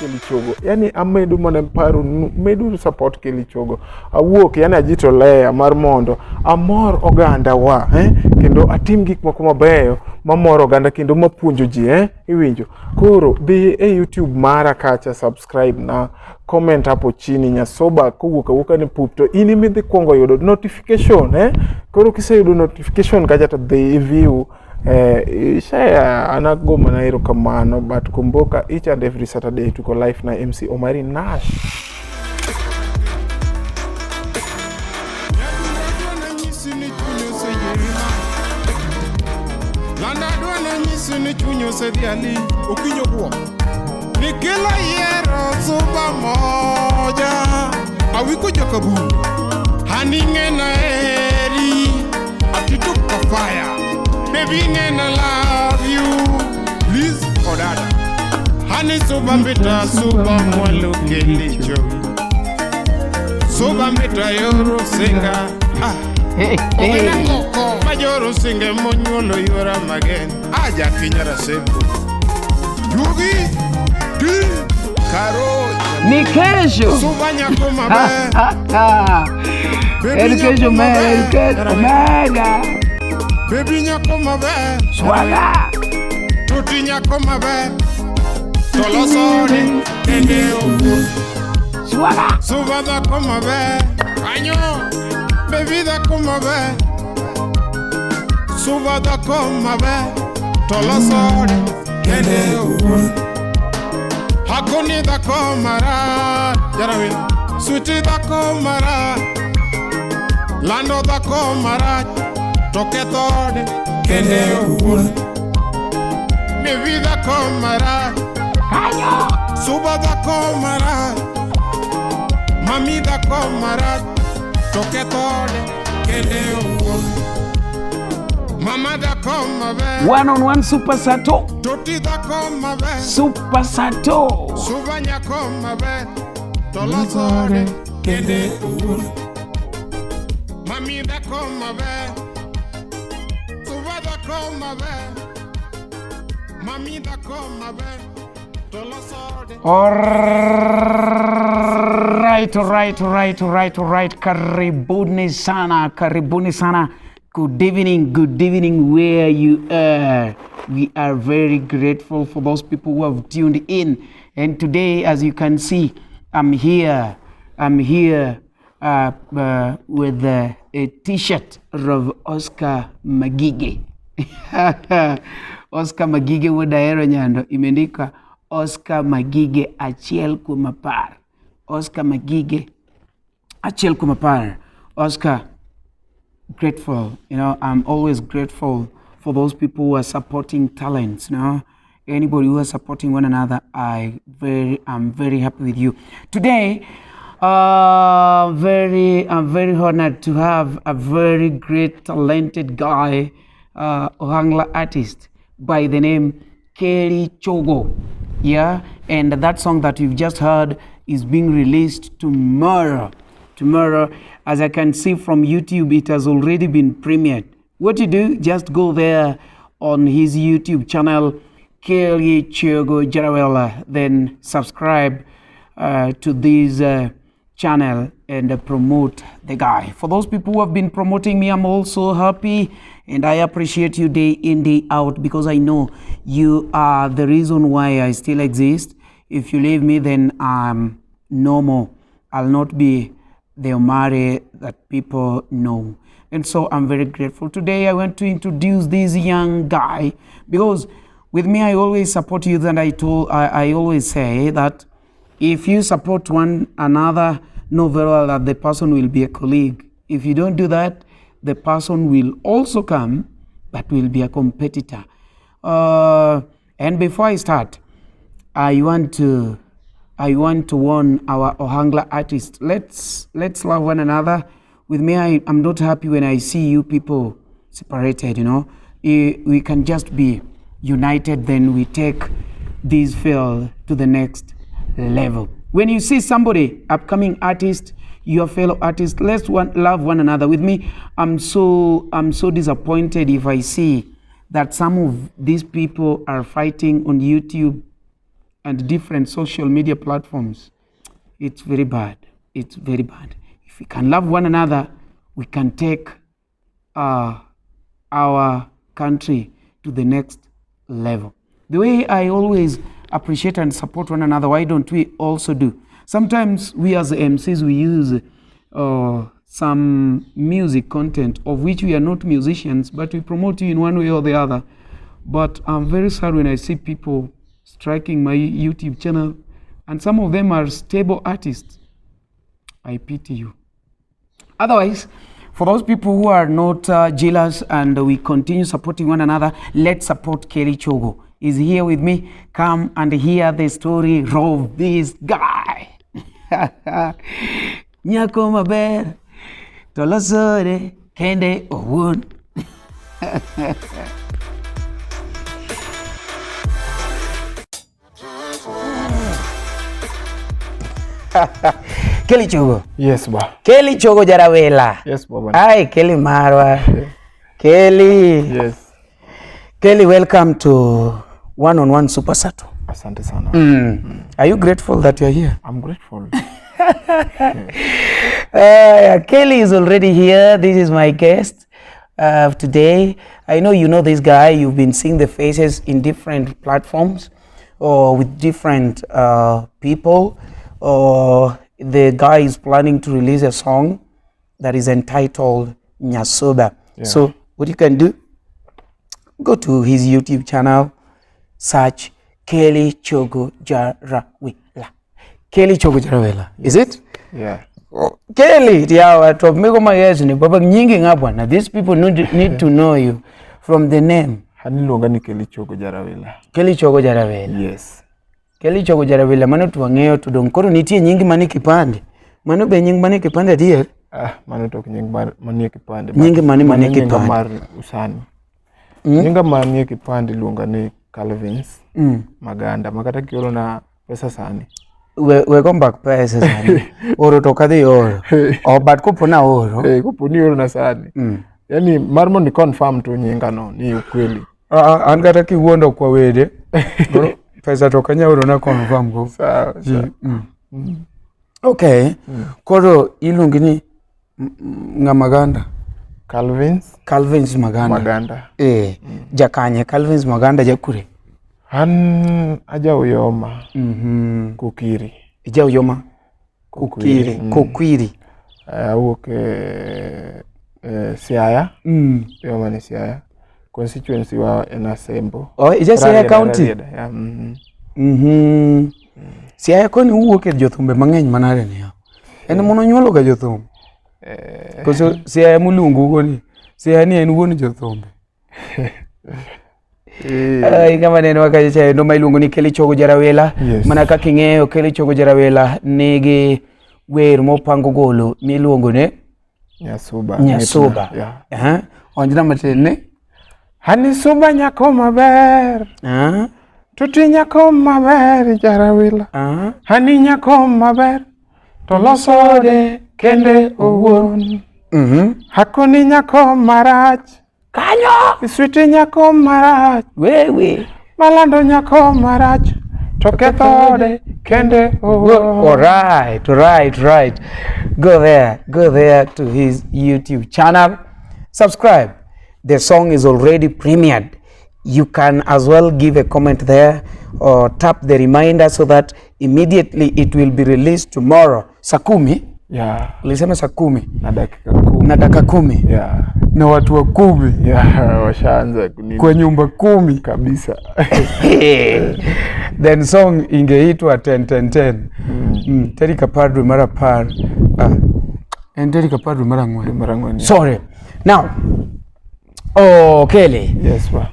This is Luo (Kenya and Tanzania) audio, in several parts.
Kelly Chogo. Yani amedo mana paro medo support Kelly Chogo. Awuok yani ajitolea mar mondo amor oganda wa eh? Kendo atim gik moko mabeyo mamoro oganda kendo mapuonjo ji eh? Iwinjo. Koro dhi e YouTube mara kacha subscribe na comment hapo chini Nyasoba kowuok awuoka ni pup to in ema idhi kwongo yudo notification eh? Koro kiseyudo notification kacha to dhi i-view share anago mana erokamano but kumbuka each and every Saturday tuko live na MC Omari Nash. Nikila yiero suba moja awiko jakaburu hani ng'ena heri atituka fire baby ng'ena love you Liz Odada hani suba mita suba mwalo kelicho suba mita yoro singa ah. Hey, hey. Majoro singe monyuolo yora magen aja kinyara sebo Yugi ti karo Ni kesho. suba nyako maber Baby En kesho nyako mera, en maber. kesho omega. Baby nyako maber Swaga. Tuti nyako maber Tolosore dende owuok Swaga. Suba dhako maber Anyo Baby dhako maber Suba dhako maber Tolosore dende owuok Hakoni dhako marach Jarawi Suti dhako marach Lando dhako marach To kethode kende owuon Baby dhako marach Suba dhako marach Mami dhako marach To kethode kende owuon Mama dhako maber One on one Super Sato. Toti dhako maber Super Sato. Suba nyako maber To losore kende owuon Mami dhako maber Suba dhako maber Mami dhako maber To losore Alright, right, right, right, right. Karibuni sana, karibuni sana. Good evening where you are. We are very grateful for those people who have tuned in. And today, as you can see, I'm here. I'm here with a t-shirt of Oscar Magige. Oscar Magige wuod Ahero Nyando imeandikwa Oscar Magige achiel kuom apar. Oscar Magige achiel kuom apar. Oscar, grateful. You know, I'm always grateful for those people who are supporting talents. You know, anybody who is supporting one another, I'm very happy with you. Today, I'm very honored to have a very great, talented guy, Ohangla artist by the name Kelly Chogo. Yeah, and that song that you've just heard is being released tomorrow. Tomorrow, as I can see from YouTube, it has already been premiered. What you do, just go there on his YouTube channel, Kelly Chogo Jarawela, then subscribe to this channel and promote the guy. For those people who have been promoting me, I'm also happy and I appreciate you day in, day out, because I know you are the reason why I still exist. If you leave me, then I'm no more. I'll not be the Omari that people know. And so I'm very grateful. Today I want to introduce this young guy, because with me I always support youth, and I always say that if you support one another, know very well that the person will be a colleague. If you don't do that, the person will also come, but will be a competitor. And before I start, I want to warn our Ohangla artists. Let's love one another. With me, I'm not happy when I see you people separated, you know. We can just be united, then we take this field to the next level. When you see somebody, upcoming artist, your fellow artist, let's love one another. With me, I'm so disappointed if I see that some of these people are fighting on YouTube. and different social media platforms. It's very bad. It's very bad. If we can love one another, we can take our country to the next level. The way I always appreciate and support one another, why don't we also do? Sometimes we as MCs, we use some music content of which we are not musicians, but we promote you in one way or the other. But I'm very sad when I see people striking my YouTube channel, and some of them are stable artists. I pity you. Otherwise, for those people who are not jealous and we continue supporting one another, let's support Kelly Chogo. He's here with me. Come and hear the story of this guy. Nyako maber, to losore kende owuon. Kelly Chogo. Yes, ba. Kelly Chogo Jarawela. Yes, baba. Hi, Kelly Marwa. Kelly. Yes. Kelly, welcome to One on One Super Sato. Asante sana. Are you grateful that you're here? I'm grateful. Kelly is already here. This is my guest today. I know you know this guy. You've been seeing the faces in different platforms or with different people. Or the guy is planning to release a song that is entitled Nyasuba. Yeah. So what you can do, go to his YouTube channel, search Kelly Chogo Jarawela. Kelly Chogo Jarawela. Is it? Yeah. Kelly, yeah, to miko mayesu ni baba nyingi ngabwana. These people need to know you from the name. Haniluonga ni Kelly Chogo Jarawela. Kelly Chogo Jarawela. Yes. Kelly Chogo Jarawela mano to wang'eyo to dong koro nitie nying mane kipande. Mano be nying mane kipande adier? Ah, mano to ok nying mar manie kipande. Nying mane manie Mano nyinga kipande? mar usani. Nyinga manie kipande iluonga ni Calvins Maganda. Makata kioro na pesa sani. We go back pesa sani. Oro to kadhi oro. Oh, but kopo na oro. Eh, kopo ni oro na sani. Yani mar mondo i confirm tu nyinga no ni ukweli. An kata kiwuondo kwa wede. Koro pesa to ok anyal oro na confirm go. Sawa, sawa. Okay. Koro iluongi ni ng'a Maganda? Calvins Calvins Maganda. Maganda. Eh, jakanye Calvins Maganda jakure. An aja Uyoma. Kukiri. Ija Uyoma. Kukiri. Kukwiri. Awuok e Siaya. Uyoma ni Siaya. Constituency wa en Asembo. Oh, ija Siaya Rarieda, County. Rarieda, yeah. Siaya koni wuok e jothumbe mang'eny manade niya. En mono nyuolo ga jothum. Koso Siaya moluongo go ni. Siaya ni en wuon jothumbe. Ai, kama neno kacha cha endo ma iluongo ni Kelly Chogo Jarawela. Yes. Mana kaka ing'eyo Kelly Chogo Jarawela nigi wer mopango golo miluongo ni Nyasuba. Nyasuba. Yeah. Aha. Onjna matin ni. Anisuba nyako maber. Ah. Tuti nyako maber Jarawila. Ah. Ani nyako maber. To losode kende owuon. Hakoni nyako marach. Kanyo. Iswiti nyako marach. Wewe. Malando nyako marach. To ketho ode kende owuon. All right, right, right. Go there to his YouTube channel. Subscribe. The song is already premiered. You can as well give a comment there or tap the reminder so that immediately it will be released tomorrow. Saa kumi? Yeah. Ulisema saa kumi? Na dakika 10. Na dakika 10. Yeah. Na watu wa 10. Yeah, washaanza kunini. Kwa nyumba 10. Kabisa. Then song ingeitwa 10 10 10. Tarik apar dwe mar apar. En tarik apar dwe mar ang'wen. Dwe mar ang'wen, yeah. Sorry. Now, oh, Kelly. Yes, ba.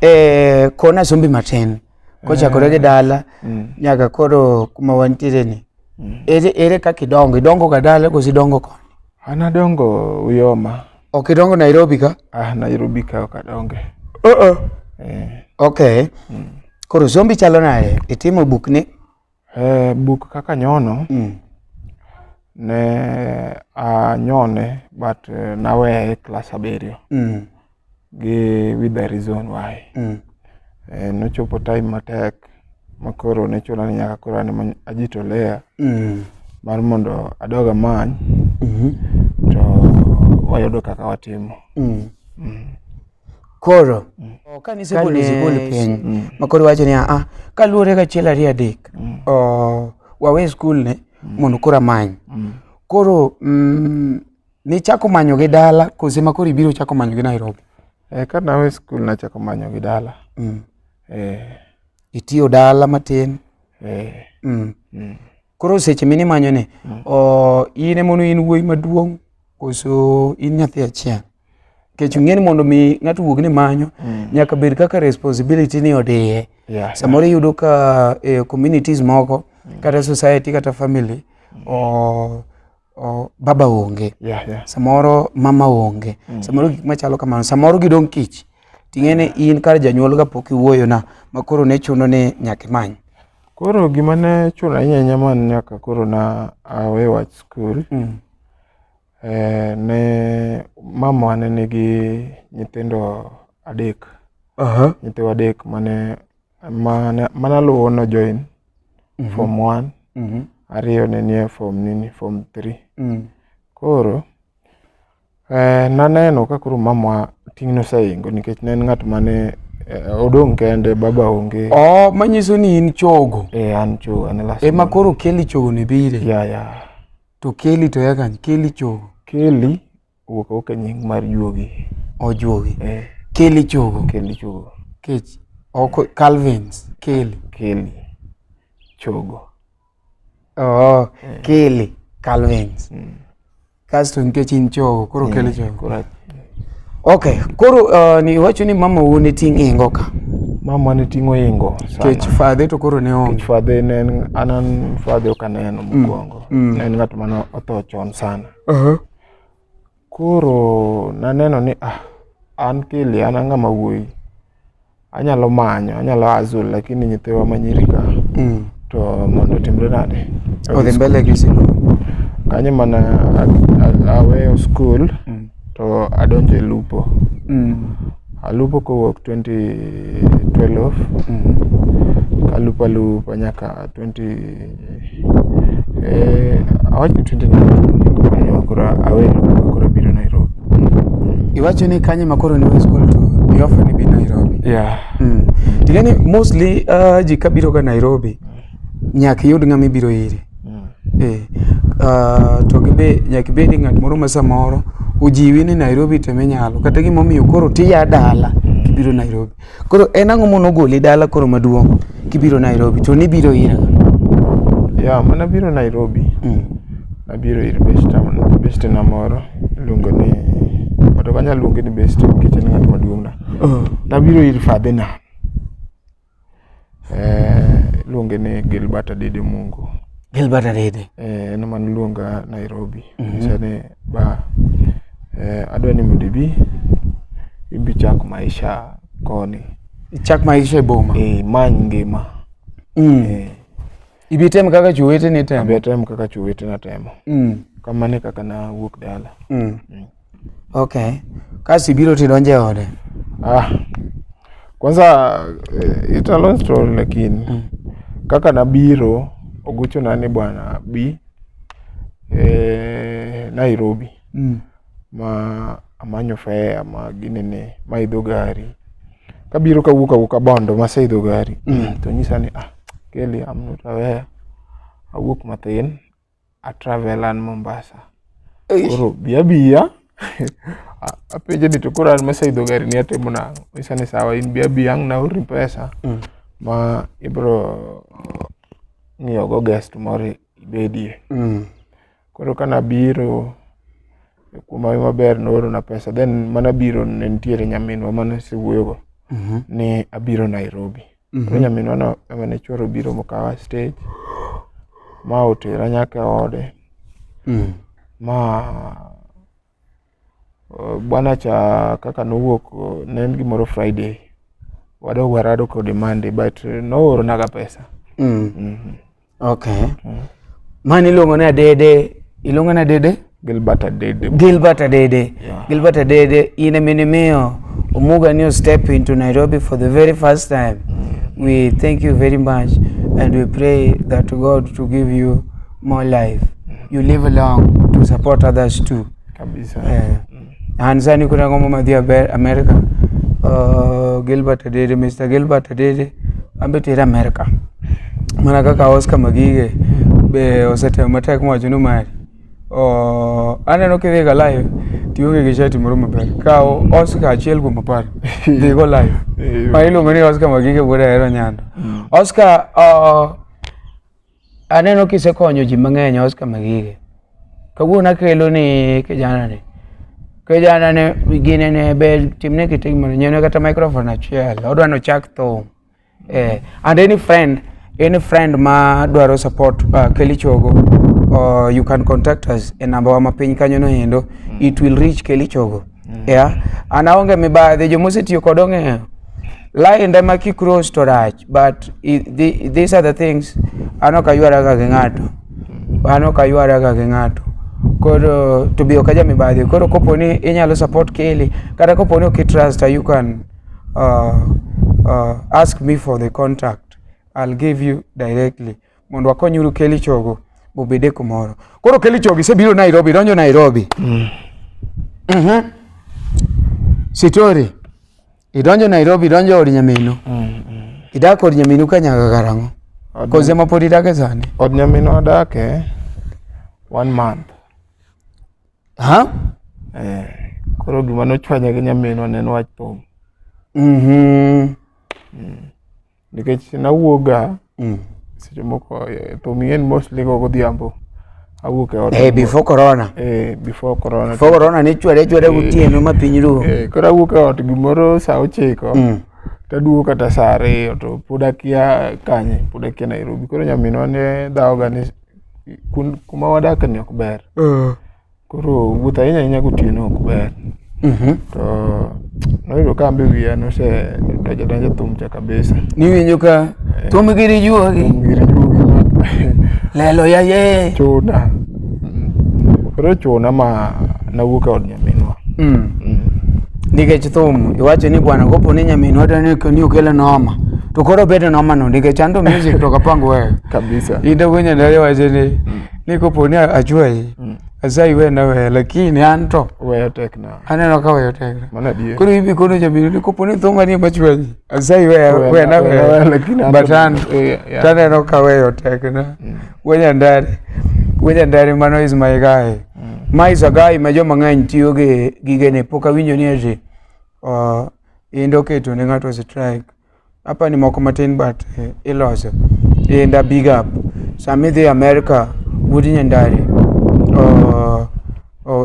Kona sombi matin. Kochakore gi dala, nyaka koro kuma wantiere ni. Ere kaka idongo? Idongo ga dala koso idongo koni? An adongo Uyoma. Ok idongo Nairobi ka? Ah, Nairobi ka ok adonge. Okay. Koro sombi chalo nade? Itimo buk ni? Buk kaka nyono, ne anyone, but naweye klas 7. Gi with the reason why. Nochopo time matek Makoro ne chuna ni nyaka koro an ema ajitolea mar mondo adog amany to wayudo kaka watimo. Koro kane isegolo sikul piny ma koro iwacho ni ah, kaluwore gi achiel ariyo adek wawe skul ni mondo koro amany. Koro nichako manyo gi dala kose ma koro ibiro chako manyo gi Nairobi? Ka nawe skul nachako manyo gi dala. Itiyo dala matin. Koro seche minimanyo ni, in ema in wuoyi maduong' koso in nyathi achiel? Nikech ing'e ni mondo mi ng'ato wuog ni manyo, nyaka bed kaka responsibility ni odiye. Samoro iyudo ka e communities moko kata society kata family baba onge. Samoro mama onge. Samoro gik machalo kamano. Samoro gidong' kich. Ting'e ni in kar janyuol ka pok iwuoyo na ma koro ne chuno ni nyaka imany. Koro gima ne chuno ahinya ahinya man nyaka koro na awe wach skul. Ne mama ne nigi nyithindo adek. Nyithiwa adek mane mane aluwo no join form 1. Ariyo ne nie form nini form 3. Koro naneno ka koro mama ting' noseingo nikech ne en ng'at mane odong' kende baba onge. Oh, manyiso ni in chogo. An chogo, an e last Ema born. Koro Kelly chogo ni bire. Yeah. To Kelly to ya kanye? Kelly chogo. Kelly owuok awuoka e nying mar juogi. Ojuogi. Kelly chogo. Kelly chogo. Kech oko Calvins Kelly. Kelly chogo. Oh, Kelly Calvins. Kasto nikech in chogo koro Kelly chogo. Koro Okay, koro ni iwacho ni mama wuo ne ting' ingo ka. Mama ne ting'o ingo sana. Kech fadhe to koro ne onge. Nikech fadhe ne en an fadhe ok aneno mokwongo. Ne en ng'at mane otho chon sana. Koro naneno ni an Kelly an ng'ama wuoyi. Anyalo manyo, anyalo hustle lakini nyithiwa manyiri ka to mondo otimre nade? Odhi mbele gi sikul. Kanyo mana aweyo skul to adonjo e lupo. Alupo kowuok 2012 alupo alupa nyaka 20 awach ni 2019 kanyo koro awe lupo koro abiro Nairobi. Iwacho ni kanye ma koro niwe skul to i offer ni bi Nairobi. Yeah. Ting'e ni mostly ji kabiro ga Nairobi nyaka iyud ng'ama ibiro ire. To gibe nyaka ibed ng'at moro ma samoro ojiwi ni Nairobi to eminyalo kata gimomiyo koro tiya dala kibiro Nairobi. Koro en ang'o manogoli dala koro maduong' kibiro Nairobi to nibiro ira? Yeah, mana biro Nairobi. Nabiro ir bestena moro iluongo ni but ok anyal luonge ni beste nikech en ng'at maduong' na. Nabiro ir fadhina. Iluonge ni Gilbert Adede Mungu. Gilbert Adede. En ema noluonga Nairobi. Onyisa ni ba adwa ni mondo ibi ibi chak maisha koni. Ichak maisha e boma. Imany ngima. Ibi tem kaka joweteni temo. Abi atem kaka jowetena temo. Kamano e kaka nawuok dala. Okay. Kasto ibiro tidonjo e ode. Kwanza it's a long story lakini kaka nabiro ogochona ni bwana bi Nairobi ma amanyo fare ma ginene maidho gari. Kabiro kawuok awuoka Bondo maseidho gari to onyisa ni Kelly I'm not aware awuok mathin a travel an Mombasa. Koro bi abiya apenje ni to koro an maseidho gari ni atimo nang'o? Onyisa ni sawa in bi abiya ang' naorni pesa ma ibro ng'iewo go guest moro ibedie. Koro kanabiro kuom hawi maber noorona pesa then manabiro ne nitiere nyaminwa mane asewuoyo go ni abiro Nairobi. Koro nyaminwa no ema ne chuore obiro mokawa stage ma otera nyaka e ode ma bwana cha kaka nowuok ne en gimoro Friday wadog warado kode Monday but nooronaga pesa. Okay. Mano iluongo ni Adede, iluongo ni Adede? Gilbert Adede. Gilbert Adede. Yeah. Gilbert Adede, in ema nimiyo Omuga ni step into Nairobi for the very first time. We thank you very much and we pray that God to give you more life. You live long to support others too. Kabisa. Eh, an sani koro ang'o madhi America. Gilbert Adede, Mr. Gilbert Adede, ambe tera America. Mana kaka Oscar Magige be osetemo matek mowacho ni mari. Oh, aneno kidhi ga live tionge gi shati moro maber. Kaw Oscar 1 kuom 10 dhi go live. Ma iluongo ni Oscar Magige wuod Ahero Nyando. Oscar, aneno kisekonyo ji mang'eny Oscar Magige. Kawuono akelo ni kijana ni. Kijana ni gine ne ber timne kitim mondo nyiewne kata microphone achiel. Odwa ni ochak thum. And any friend ma dwaro support Kelly Chogo, you can contact us e namba wa mapiny kanyo no endo. It will reach Kelly Chogo. Yeah. An aonge mibadhi jomosetiyo kod ong'eyo. Line ema kicross to rach but these are the things an ok aywara ga gi ng'ato. An ok aywara ga gi ng'ato. Koro to be ok aja mibadhi. Koro kopo ni inyalo support Kelly kata kopo ni ok i trust you can ask me for the contact. I'll give you directly. Mondo wakonyuru Kelly Chogo obede kumoro. Koro Kelly Chogo isebiro Nairobi, donjo Nairobi. Sitori. Idonjo Nairobi, idonjo od nyaminu. Idak od nyaminu ka nyaka karang'o? Koze ma pod idake sani? Od nyaminwa adake one month. Ha? Eh, koro gima nochwanya gi nyaminwa ne en wach thum. Nikech nawuoga seche moko thum ing'eni mostly go godhiambo. Awuok e ot. Eh, before corona. Eh, before corona. Before corona ne chwere chwere gotieno ma piny ruo. Eh, koro awuok e ot gimoro sa 9 taduogo kata sa 2 to pod akia kanye, pod akia Nairobi. Koro nyaminwa ne dhawoga ni kuma wadake ni ok ber. Koro wuoth ahinya ahinya gotieno ok ber. To noyudo ka an be wiya nose donjo adonja e thum cha kabisa. Niwinjo ka thum giri juogi. Thum giri juogi ma Lelo ya ye. chuna. Koro chuna ma nawuok e od nyaminwa. Nikech thum iwacho ni bwana kopo ni nyaminwa to ni okelo noma. To koro obedo noma no nikech an to music to ok apang weyo. Kabisa. Inda wuon Nyandare wacho ni kopo ni achwayi asayi wena weya lakini an to Weyo tek na. aneno ka weyo tek. Mano adier. Koro ibi kono jaminu ni kopo ni thuma ni ema chwanyi asayi weya Wena- wena wena weya weya, lakini an but to- an yeah. taneno ka weyo tek na. Wuod Nyandare Wuod Nyandare mano is my guy. Ma is a guy ma joma ng'eny tiyo gi gigene pok awinjo ni ati Inda oketo ne ng'ato strike. Apa ni moko matin but iloso. Inda big up. Sama idhi America wuod Nyandare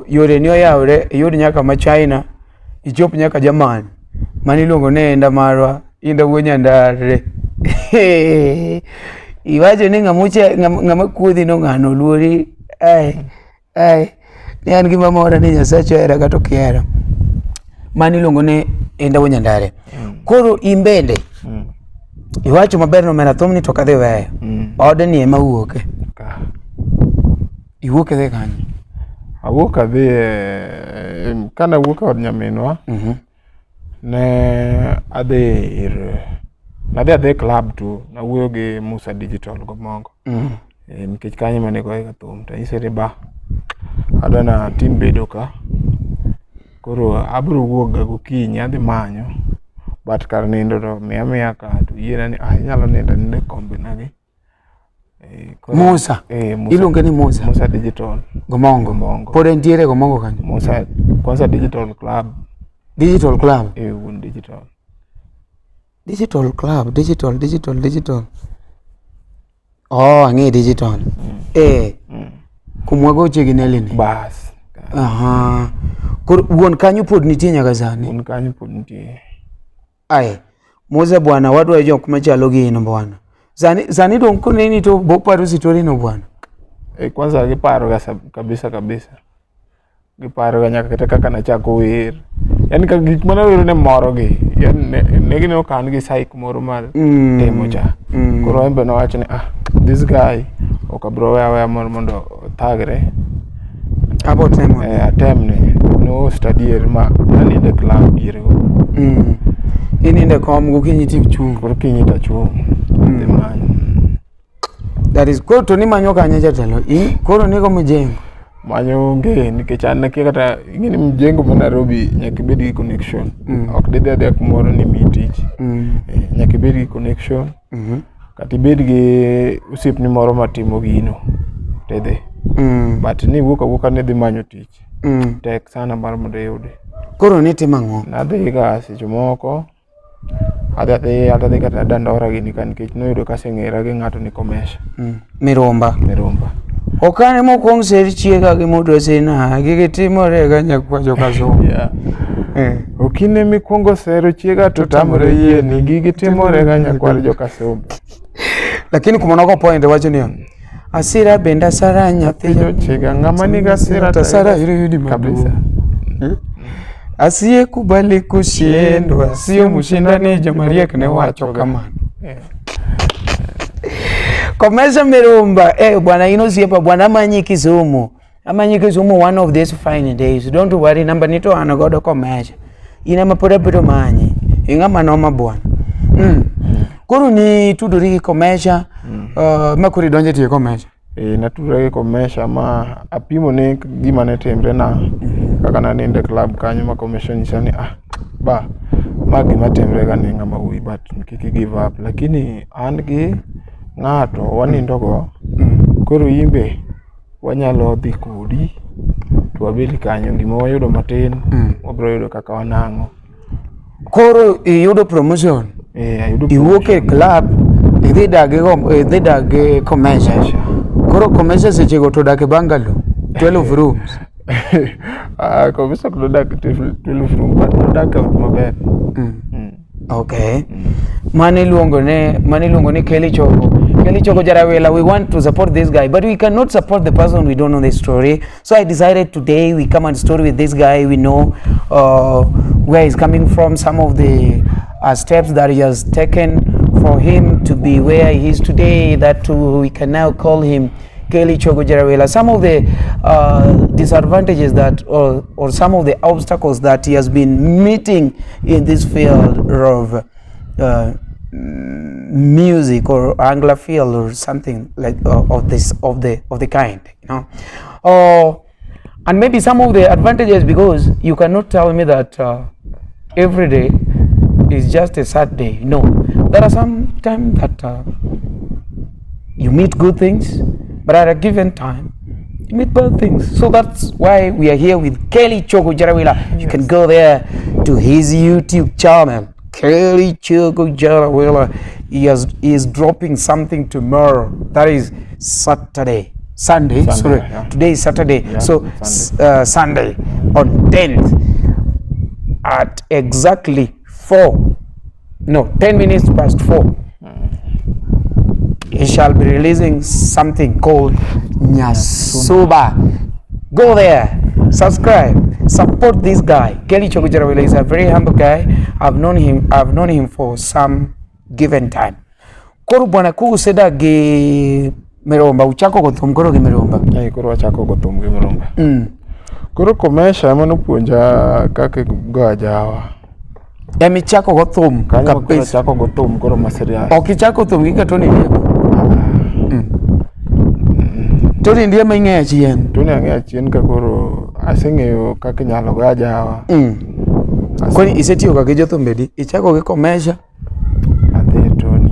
yore ni oyawre iyud nyaka ma China ichop nyaka German. Mano iluongo ni Inda marwa Inda wuod Nyandare. Iwacho ni ng'ama kuodhi no ng'ano oluori. Ai ai ni an gima mora ni Nyasaye ohera kata ok ihera. Mano iluongo ni Inda wuod Nyandare. Koro in bende iwacho maber ni omera thumni to ok adhi weyo. Odni ema awuoke. Ka. Iwuok idhi kanye? Awuok adhi e kane awuok e od nyaminwa ne adhi ir nadhi adhi e club to nawuoyo gi Musa Digital Gomongo. Nikech kanyo ema ne goye ga thum to anyise ni ba adwa natim bedo ka koro abiro wuok ga gokinyi adhi manyo but kar nindo to miya miya ka to oyiena ni ah inyalo nindo aninda e kombe na gi. Musa. Musa. Iluonge ni Musa. Musa Digital. Gomongo. Gomongo. Pod entiere Gomongo kanyo. Musa kwanza Digital Club. Digital Club. Wuon Digital. Digital Club, digital, digital, digital. Oh, ang'e digital. Kumwa goche gi Nelly ni. Bas. Aha. Koro wuon kanyo pod nitie nyaka sani. Wuon kanyo pod nitie. Ai. Musa bwana wadwa jok machalo gi in bwana. Sani sani dong koneni to bok paro sitori no bwana. Kwanza giparo ga kabisa kabisa. Giparo ga nyaka kata kaka nachako wer. Yaani ka gik mane awero ne moro gi. Yaani ne gineno ka an gi psych moro mar timo cha. Koro en be nowacho ni ah this guy ok abro weyo aweya mondo othagre. Abo temo. Atemne. No host adier ma nanindo e club diere go. Ininde kom gokinyi tichung'. Gokinyi tachung'. Adhi manyo. That is koro to nimanyo kanye jatelo? In koro nigo mjengo. Manyo onge nikech an nakia kata ing'e ni mjengo ma Nairobi nyaka ibed gi connection. Ok didhi adhiya kumoro ni miyi tich. Eh, nyaka ibed gi connection. Kata ibed gi osiepni moro matimo gino tidhi. But ni iwuok awuoka ni idhi manyo tich. Tek sana mar mondo iyude. Koro nitimo ang'o? Nadhi ga seche moko adhi adhiya adhi kata Dandora gini ka nikech noyudo kaseng'era gi ng'ato ni Komesha. Mirumba. Mirumba. Okane mokwong ser chiega gi mudosina gigi timore ga nyakwa joka Sungu. Yeah. Okine mikwongo sero chiega to tamore yieni gigi timore ga nyakwar joka Sombe. Lakini kuma nogo point wacho niya asira bende asara nyathi Jochiga ng'ama niga asira to asara iro yudi kabisa. maduong'. Asiyekubali kushindwa sio mshindani jomariek ne wacho kamano. Komesha Mirumba, eh bwana ino osiepa bwana amanyi Kisumu. Amanyi Kisumu one of these fine days. Don't worry namba ni to an godo Komesha. In ema pod abiro manyi. Ing'ama noma bwana. Koro ni tudori gi Komesha, ma koro idonjo e tie Komesha. Eh, natudora gi Komesha ma apimo ne gima ne timre na kaka nanindo e club kanyo ma Komesha onyisa ni ah ba ma gima timre ga ne ng'ama wuoyi but kik i give up lakini an gi ng'ato wanindo go koro imbe wanyalo dhi kodi to wabed kanyo gima wayudo matin wabiro yudo kaka wanang'o. Koro iyudo promotion. Eh, ayudo Iwuok e club idhi dak gi idhi dak gi Komesha. Koro Komesha sechego to odak e bungalow 12 rooms. Ah, Komesha ok nodak 12 room but nodak e ot maber. Okay. Mano iluongo ne mano iluongo ni Kelly Chogo. Kelly Chogo Jarawela, we want to support this guy, but we cannot support the person we don't know the story. So I decided today we come and story with this guy. We know where he's coming from, some of the steps that he has taken for him to be where he is today, that we can now call him Kelly Chogo Jarawela. Some of the disadvantages that, or some of the obstacles that he has been meeting in this field of music or Ohangla field or something like of this of the kind, you know. And maybe some of the advantages, because you cannot tell me that every day is just a sad day. No, there are some times that you meet good things, but at a given time, you meet bad things. So that's why we are here with Kelly Chogo Jarawela. You can go there to his YouTube channel, Kelly Chogo Jarawela. He is dropping something tomorrow. That is Saturday. Sunday, Sunday, sorry. yeah. Today is Saturday. Yeah, so Sunday. Sunday on 10th at exactly 4, no, 10 minutes past 4. He shall be releasing something called Nyasuba. Go there, subscribe, support this guy. Kelly Chogo Jarawela is a very humble guy. I've known him for some given time. Koro bwana kusedak gi Mirumba, uchako go thum koro gi Mirumba. Eh, koro wachako go thum gi Mirumba. Koro Komesha ema nopuonja kaka go ajawa. Ema ichako go thum Kanyo ema koro kabisa. achako go thum koro ma serious. Ok ichako thum gi Tony Ndiema. Tony Ndiema ing'eyo achien. Tony ang'eyo achien ka koro aseng'eyo kaka inyalo go ajawa. Koro isetiyo ga gi jothumbe di? Ichako gi Komesha, Adhi e Tony.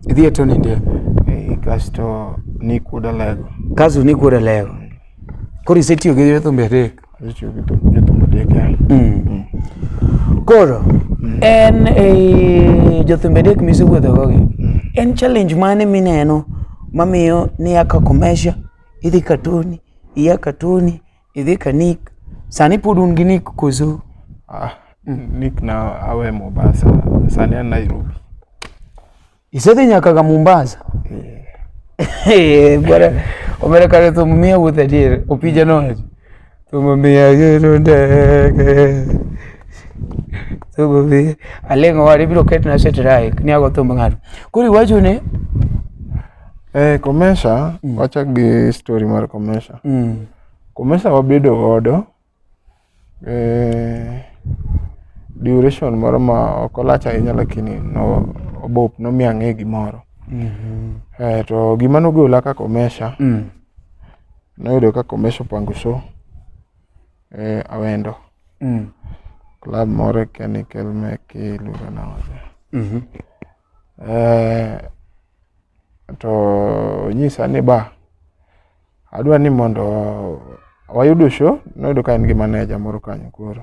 idhi e Tony Ndiema. Eh, kasto Nick Wuod Alego. Kasto Nick Wuod Alego. Koro isetiyo gi jothumbe adek. Asetiyo gi jothumbe adek ya. Koro en e jothumbe adek misewuotho go gi. En challenge mane mineno mamiyo niya ka Komesha, idhi ka Tony, iya ka Tony, idhi ka Nick. Sani pod un gi Nick koso? Ah, Nick na awe Mombasa, sani an Nairobi. Isedhi nyaka ga Mombasa? Eh, bwana, omera kare thum miya wuoth adier, opija nowacho. Thum miya gero ndege. Thum miya aleng'o wari ibiro ketna strike ni ago thumb ng'ato. Koro iwacho ni Eh, Komesha, wachak gi story mar Komesha. Komesha wabedo godo eh, Duration moro ma ok olach ahinya lakini no obop nomiyo ang'e gimoro. To gima nogola ka Komesha, noyudo ka Komesha opango show Awendo. Club moro kia ni Kelmeki iluongo nang'o cha. To onyisa ni ba adwa ni mondo wayudo show, noyudo ka en gi manager moro kanyo koro.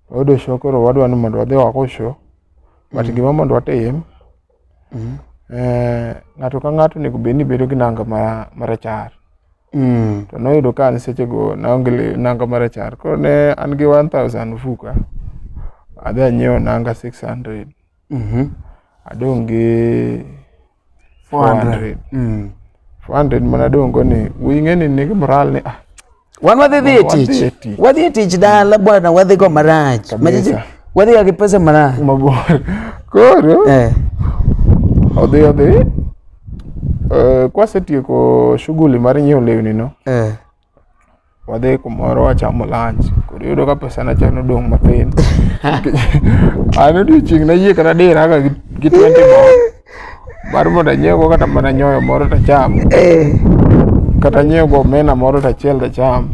Wayudo show koro wadwa ni mondo wadhi wago show, but gima mondo watim, ng'ato ka ng'ato onego bed ni bedo gi nanga marachar. To noyudo ka an sechego naonge nanga marachar, koro ne an gi 1000 ofuka, adhi anyiewo nanga 600. Adong' gi 400. 400 mana adong' go ni ing'e ni nigi moral ni ah Wan wadhi dhi e Wadhi tich. e tich. Wadhi e tich dala bwana, wadhi go marach. Kabisa. Machiche- Wadhi ga gi pesa marach. Mabor. Koro odhi odhi kwasetieko shughuli mar nyiewo lewni no, wadhi kumoro wachamo lunch. Koro iyudo ka pesa na cha nodong' mathin. An odiochieng' nayie kata dira ga gi 20 bob mar mondo anyiewgo kata mana nyoyo moro tacham. Kata nyiewo omena moro tachiel tacham.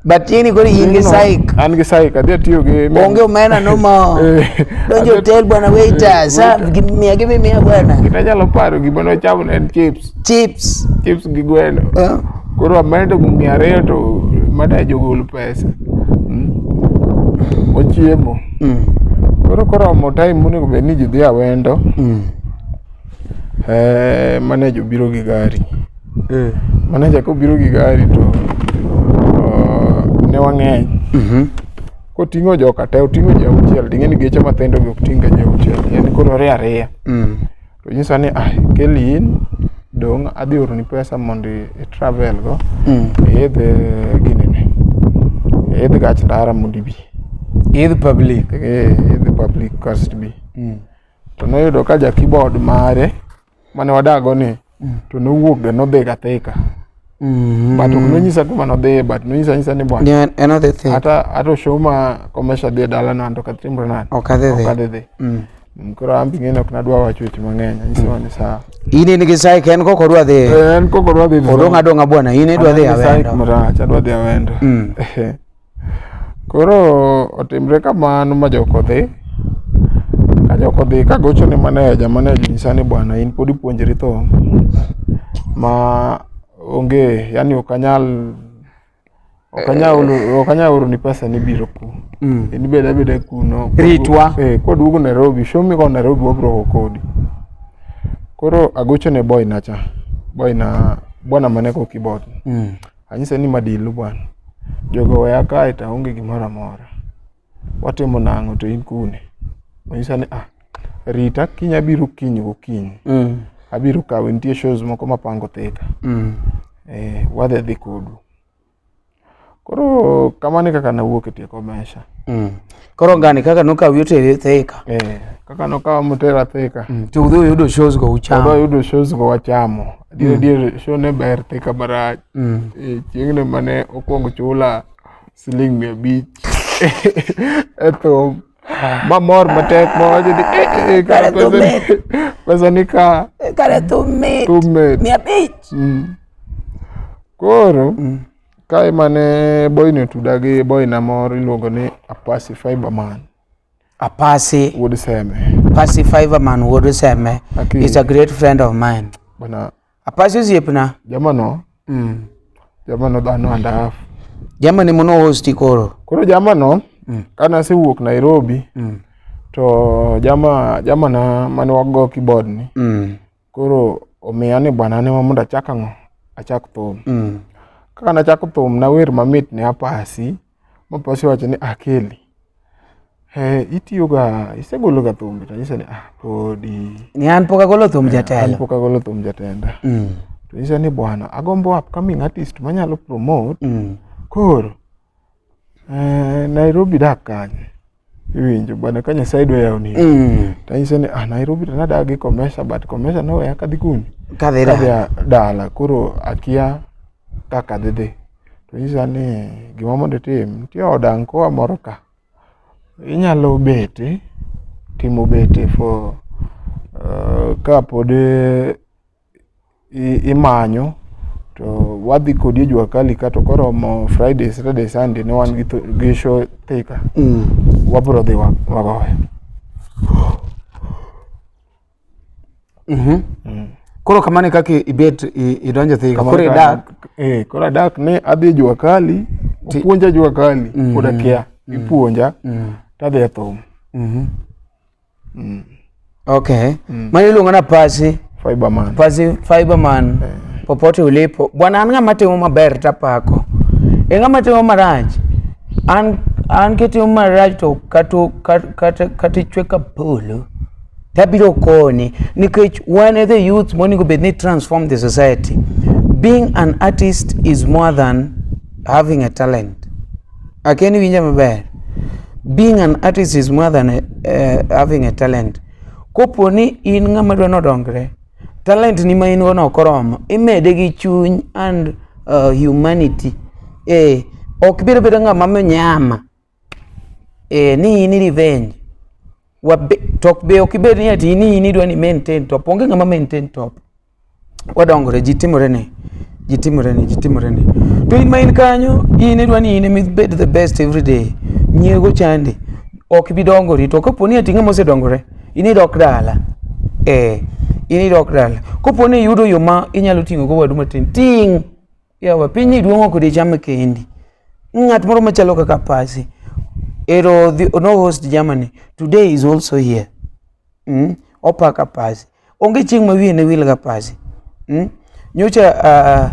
But ini koro in gi psych. An gi psych, adhi atiyo gi Onge omena no mo. Donjo hotel bwana waiter, serve gi miya gi miya bwana. Gima anyalo paro gima nochamo ne en chips. Chips. Chips gi gweno. Koro amedo 200 to mane jogol pesa. Ochiemo. Koro koromo time monego bed ni ji dhi Awendo. Manager obiro gi gari. Manager kobiro gi gari to ne wang'eny. Koting'o joka te, oting'o ji auchiel, ting'e ni geche mathindo gi ok ting' ga ji auchiel. Yani koro oriyo ariya. To nyisa ni ah, Kelly in dong' adhi oroni pesa mondo i travel go. Iidh ginene. Iidh gach ndara mondo ibi. Iidh public. Iidh public kasto ibi. To noyudo ka ja keyboard mare mane wadago ni to nowuok ga nodhi ga Thika. But ok nonyisa kuma nodhiye but nonyisa anyisa ni bwana. Ni en odhi Thika. Hata show ma Komesha dhi e dalano an to ok atimra nade. Ok adhi dhi. Ok adhi dhi. Koro an be ing'eni ok nadwa wacho weche mang'eny, anyise mana ni sawa. In in gi psych en kok odwa dhi. En kok odwa dhi. Odong' adong'a bwana, in idwa dhi Awendo. Marach, adwa dhi Awendo. Koro otimre kamano ma jok odhi. Ka jok odhi kagocho ne manager, manager onyisa ni bwana in pod ipuonjri thum ma onge, yani ok anyal ok anyal oroni pesa ni biro ku. In ibed abeda kuno. Ritwa. Kwaduogo Nairobi, show migo Nairobi wabiro go kodi. Koro agocho ne boy na cha. Boy na bwana mane go keyboard. Anyise ni madilu bwana. Jogo oweya kae to aonge gimoro amora. Watimo nang'o to in kune? Onyisa ni ah, rita kiny abiro kiny gokinyi. Abiro kawi nitie shows moko mapango Thika. Wadhi adhi kodu. Koro kamano e kaka nawuok e tie Komesha. Koro ngani kaka nokawi oteri Thika. Kaka nokawa motera Thika. To udhi uyudo shows go uchamo. Udhi uyudo shows go wachamo. Adier adier show ne ber Thika marach. Chieng'no mane okwongo chula siling 500 e thum. Mamor matek mawacho ni kare thum mit. Pesa ni ka. Kare thum mit. Thum mit. 500. Koro kae mane boy ni otuda gi boy na moro iluongo ni Apasi Fiberman. Apasi Wuod Seme. Apasi Fiberman Wuod Seme is a great friend of mine. Bwana Apasi osiepna. Jamano. Jamano dhano and a half. Jamani mono hosti koro. Koro jamano kane asewuok Nairobi to jama na mane wago keyboard ni koro omiya ni bwana an ema mondo achak ang'o? Achak thum. Kaka nachako thum nawer mamit ne Apasi, ma Apasi owacho ni ah Kelly, itiyoga, isegolo ga thumbe? To anyise ni ah podi. Ni an pok agolo thum jatelo. An pok agolo thum jatenda. To anyise ni bwana agombo upcoming artist manyalo promote. Koro Nairobi dak kanye? Iwinjo bwana ka Nyasaye dwa yawoni. To anyise ni ah Nairobi to nadak gi Komesha but Komesha noweya kadhi kune? Kadhi dala. Kadhi dala koro akia kaka adhi dhi. To onyisa ni gima mondo itim, nitie od ankowa moro ka. Inyalo bete, timo bete for ka pod imanyo to wadhi kodi e jua kali ka to koromo Friday, Saturday, Sunday ne wan gi show Thika. Wabro dhi wagoyo. Koro kamano e kaka ibet idonjo Thika. Koro idak. Eh, koro adak ne adhi e jua kali, opuonja jua kali, pod akia. Ipuonja, tadhi e thum. Okay. Mano iluongo na Pasi. Fiberman. Pasi Fiberman. Popote ulipo. Bwana an ng'ama timo maber tapako. E ng'ama timo marach. An kitimo marach to kata ichwe ka polo. Tabiro koni nikech wan e the youth monego bed ni transform the society. Being an artist is more than having a talent. Akia ni winja maber. Being an artist is more than having a talent. Kopo ni in ng'ama dwa nodongre, talent ni ma in go no ok oromo, imede gi chuny and humanity. Ok biro bedo ng'ama mnyama. Ni in revenge. To be ok ibed ni ati ni in idwa ni maintain top. Onge ng'ama maintain top. Wadongore, ji timore ni. Ji timore ni, ji timore ni. To in ma in kanyo, in idwa ni in ema ibed the best every day. Nyiego chandi. Ok ibi dongori. To kapo ni ati ng'ama osedongore, in idok dala. In idok dala. Kapo ni iyudo yo ma inyalo ting'o go wadu matin, ting'. Yawa, piny ni duong' ok dicham kendi. Ng'at moro machalo kaka Pasi, ero no host Germany, today is also here. Opaka Pasi. Onge chieng' ma wiye ne wil ga Pasi. Nyocha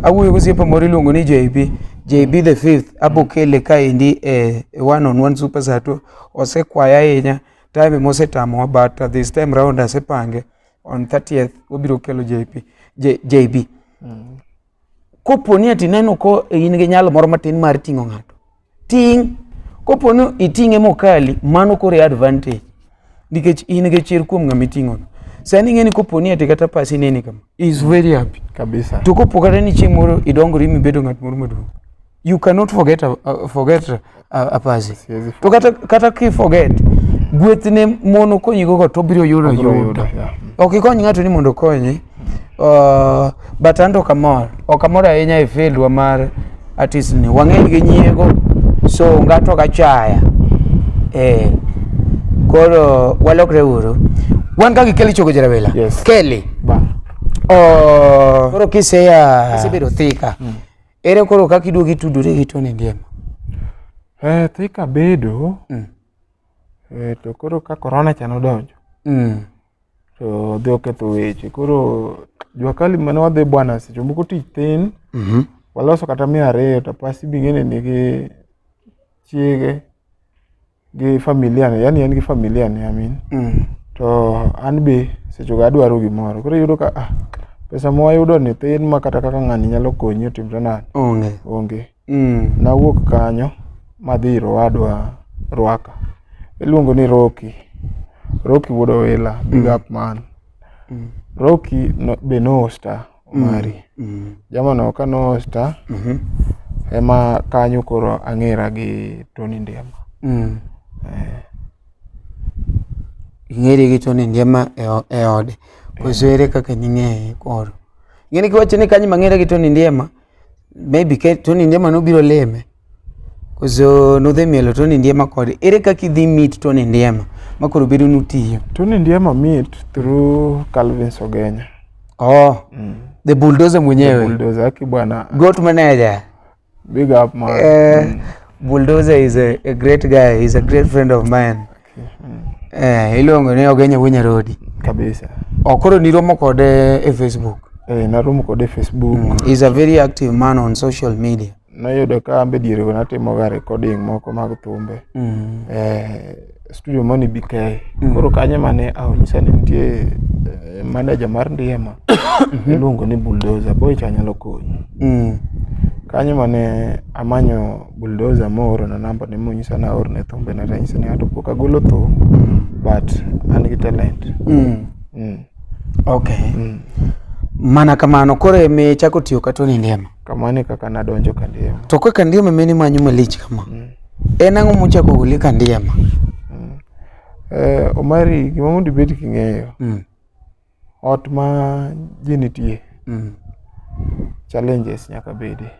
awuoyo gi osiepa moro iluongo ni JB, JB the fifth, abokele kaendi e one on one super sato, osekwaya ahinya, time mosetamowa, but this time round asepange on 30th wabiro kelo JB. Kopo ni ati neno ko in gi nyalo moro matin mar ting'o ng'ato, ting'. Kopo ni iting'e mokali, mano koro e advantage. Nikech in gi chir kuom ng'ama iting'o no. Sani ing'e ni kopo ni ati kata Pasi neni kama, he is very happy. Kabisa. To kopo kata ni chieng' moro idongori mibedo ng'at moro maduong', you cannot forget a Pasi. Siwezi To kata ki forget, gweth ne mono konyigo go to obiro yudo Obiro yudo. yudo, yeah. Ok ikony ng'ato ni mondo okonyi. But an to ok amor. Ok amor ahinya e field wa mar artist ni. Wang'eny gi nyiego, so ng'ato ok achaya. Koro walokre uru. Wan ka gi Kelly Chogo Jarawela. Yes. Kelly. Ba. Koro kiseya, kisebedo Thika. Ere koro kaka iduogo itudori gi Tony Ndiema? Thika bedo. To koro ka corona cha nodonjo. To dhi oketho weche. Koro jua kali mane wadhi bwana seche moko tich thin. Waloso kata 200 to Pasi bing'eni nigi chiege gi familia ne, yani en gi familia ne, I mean. To an be seche go adwaro gimoro. Koro iyudo ka pesa ma wayudo ni thin ma kata kaka ng'ani nyalo konyi otimre nade? Onge. Onge. Nawuok kanyo madhi ir owadwa Rwaka. Iluongo ni Rocky. Rocky wuod Owila, big up man. Rocky no, be nohosta Omari. Jamano ka nohosta, ema kanyo koro ang'era gi Tony Ndiema. Ing'eri gi Tony Ndiema e ode. Koso ere kaka ning'eye koro? Ing'eni kiwacho ni kanyo mang'ere gi Tony Ndiema, maybe Tony Ndiema nobiro lime. Koso nudhi mielo Tony Ndiema kode. Ere kaka idhi meet Tony Ndiema ma koro bedo nutiyo? Tony Ndiema meet through Calvin Sogenya. Oh, the bulldozer mwenyewe. The bulldozer aki bwana. Goat manager. Big up man. Bulldozer is a great guy. He's a great friend of mine. Iluongo ni Ogenya Wuod Nyarodi. Kabisa. Oh, koro niromo kode e Facebook. Naromo kode e Facebook. He's a very active man on social media. Noyudo ka an be diere go natimo ga recording moko mag thumbe. Studio moni BK. Koro kanyo mane onyisa ni nitie manager mar Ndiema. Iluongo ni Bulldozer. Boy cha nyalo konyi. Kanyo mane amanyo Bulldozer mooro na namba ne monyisa ni aorne thumbe ne tanyise ni ato pok agolo thum, but an gi talent. Okay. Mana kamano koro emi chako tiyo ka Tony Ndiema. Kamano e kaka nadonjo ka Ndiema. To kaka Ndiema mene manyo malich kama. En ang'o mochako goli Kandiema? Omari, gima mondo ibed king'eyo, ot ma ji nitie, challenges nyaka bede.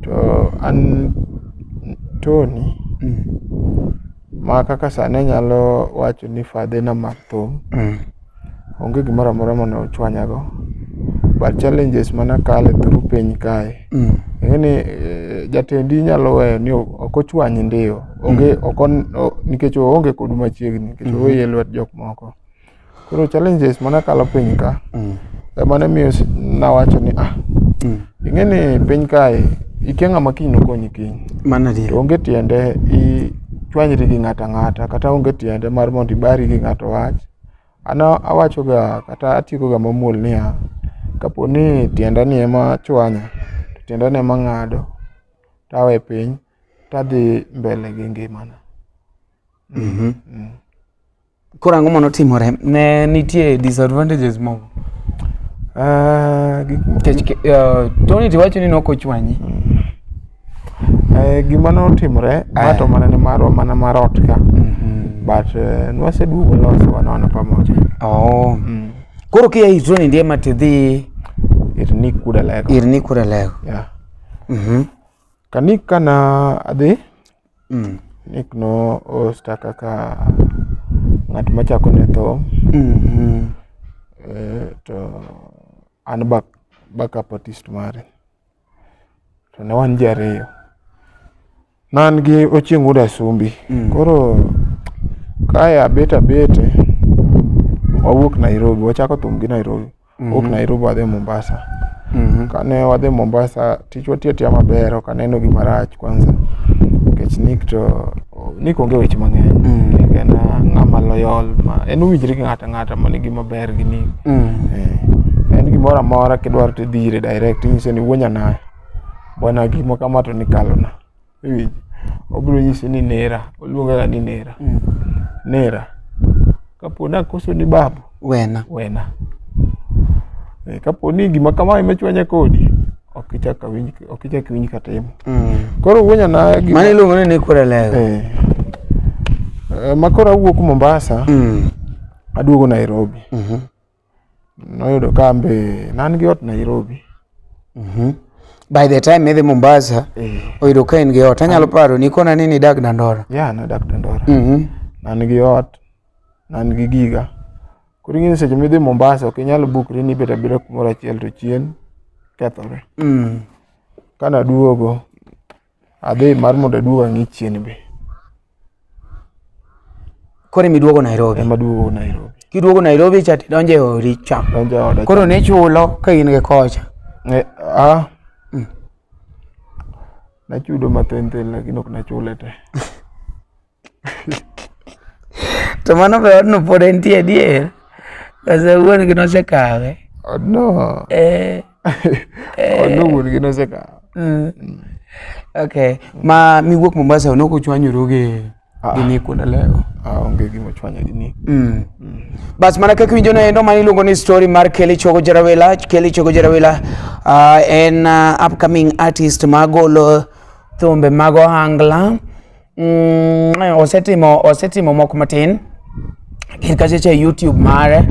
To an Tony, ma kaka sani anyalo wacho ni father na mar thum, onge gimoro amora mane ochwanyago. But challenges mane akale through piny kae, ing'e ni jatendi nyalo weyo ni ok ochwanyi ndiyo. Onge, ok nikech oonge kodu machiegni, nikech oweyi e lwet jok moko. Koro challenges mane akalo piny ka, ema ne miyo nawacho ni ah, ing'e ni piny kae ikia ng'ama kiny nokonyi kiny. Mano adier. To onge tiende ichwanyri gi ng'ato ang'ata, kata onge tiende mar mondo ibari gi ng'ato wach. An awacho ga kata atieko ga mamuol niya, kapo ni tienda ni ema chwanya, to tienda ni ema ng'ado, tawe piny, tadhi mbele gi ngimana. Koro ang'o manotimore? Ne nitie disadvantages moko? Nikech Tony tiwacho ni nok ochwanyi. Gima notimore, ma to mana ne marwa mana mar ot ka. But nwaseduogo loso wan pamoja. Oh. Koro kia ir Tony Ndiema tidhi Ir Nick Kudalego. Ir Nick Kudalego. Yeah. Ka Nick kana adhi, Nick no hosta kaka ng'at machako ne thum. To an backup artist mare. To ne wan ji ariyo. Ne an gi Ochieng' Wuod Asumbi. Koro kae abet abete, wawuok Nairobi, wachako thum gi Nairobi. Wuok Nairobi wadhi Mombasa. Kane wadhi Mombasa, tich watiyo atiya maber, ok aneno gima rach kwanza. Nikech Nick to, Nick onge weche mang'eny. Nick en ng'ama loyal, ma en owinjre gi ng'ato ang'ata manigi maber gi Nick. En gimoro amora kidwaro tidhi ire direct, inyise ni wuo nyanaya, bwana gima kama to nikalona. Iwinjo? Obiro nyisi ni nera, oluonga ga ni nera. Nera. Kapo ni akoso ni babu, Wena. Wena. Kapo ni gima kama ema chwanya kodi, ok ichak awinj, ok ichak iwinj katimo. Koro wuo nyanaya gima Mano iluongo ni Nick Kudalego. Ma koro awuok Mombasa, aduogo Nairobi. Noyudo ka an be ne an gi ot Nairobi. By the time idhi Mombasa, oyudo ka in gi ot. Anyalo paro ni kona ni nidak Dandora. Yeah, nadak Dandora. Ne an gi ot, ne an gi giga. Koro ing'e ni seche midhi Mombasa ok inyal bukri ni ibet abeta kumoro achiel to chien kethore. Kane aduogo, adhi mar mondo aduog ang'i chien be. Koro emiduogo Nairobi. Ema aduogo Nairobi. Kiduogo Nairobi cha tidonjo e odi cha. Donjo e oda. Koro nichulo ka in gi kocha. Nachudo mathin thin lakini ok nachule te. To mano be odno pod entie adier. Koso wuon gi nosekawe. Odno. Odno wuon gi nosekawe. Okay. Ma miwuok Mombasa nok ochwanyoru gi Nick Kudalego. Onge gima ochwanya gi Nick. Bas mana kaka iwinjo no endo mano iluongo ni story mar Kelly Chogo Jarawila. Kelly Chogo Jarawila en upcoming artist magolo thumbe mag ohangla. Osetimo moko matin. Kir kacha cha YouTube mare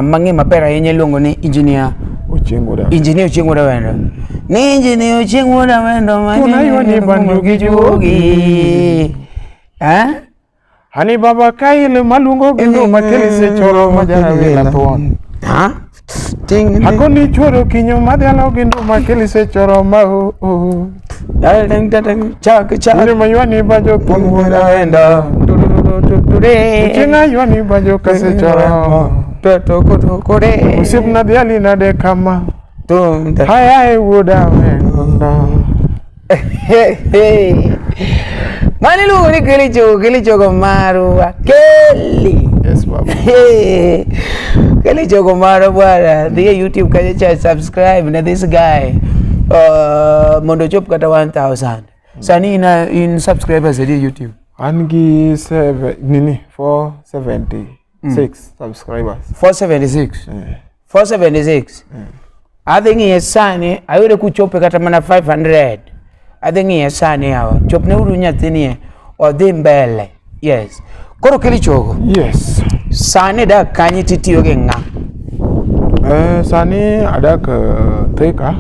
mang'e maber ahinya iluongo ni Engineer Ochieng' Wuod Awendo. Engineer Ochieng' Wuod Awendo. Ni Engineer Ochieng' Wuod Awendo ma Tuna ywani banjo gi juogi. Eh? Ani baba kaile maluongo gi nduma Kelly sechoro ma Jarawila thuon. Ha? Ting. Akoni chuoro kinyo madhialo gi nduma Kelly sechoro ma o o. Dang dang chak chak. Ni maywani banjo thuon Wuod Awendo. Ochieng' aywani banjo kasechoro. To to ko kore. Osiepna dhiali nade kama. Tum. Haya e Wuod Awendo. Mano iluongo ni Kelly Chogo, Kelly Chogo marwa. Kelly. Yes, baba. Kelly Chogo marwa bwana. Dhi e YouTube kacha cha subscribe ne this guy. Mondo ochop kata 1000. Sani in subscribers adi e YouTube? An gi 476 subscribers. 476. 476. Adhi ng'iye sani ayude kuchope kata mana 500. Adhi ng'iye sani yawa. Chopne uru nyathini e. Odhi mbele. Yes. Koro Kelly Chogo. Yes. Sani dak kanye titiyo gi ng'a? Sani adak Thika.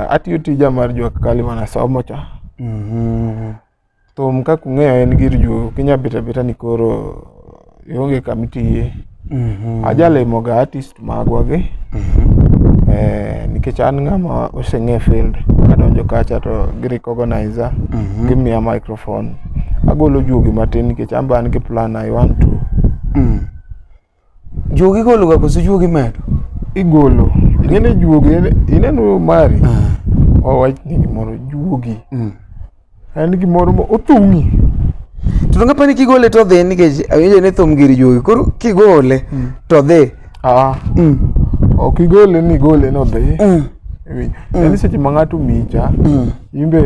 Atiyo tija mar jua kali manasomo cha. Thum kaka ung'eyo en gir juogo, ok inyal bet abeta ni koro ionge kama itiye. Ajalimo ga artist magwa gi nikech an ng'ama oseng'e field. Kadonjo kacha to gi recognize a, gimiya microphone. Agolo juogi matin nikech an be an gi plan I want to Juogi igolo ga koso juogi imedo? Igolo. Ing'eni juogi, ineno mari, wawachni gimoro, juogi en gimoro ma othung'i. To donge apani kigole to odhi nikech awinjo ni thum gir juogi. Koro kigole to dhi. Ah, ok igole ni igole ni odhi. Iwinjo? Yaani seche ma ng'ato omiyi cha, in be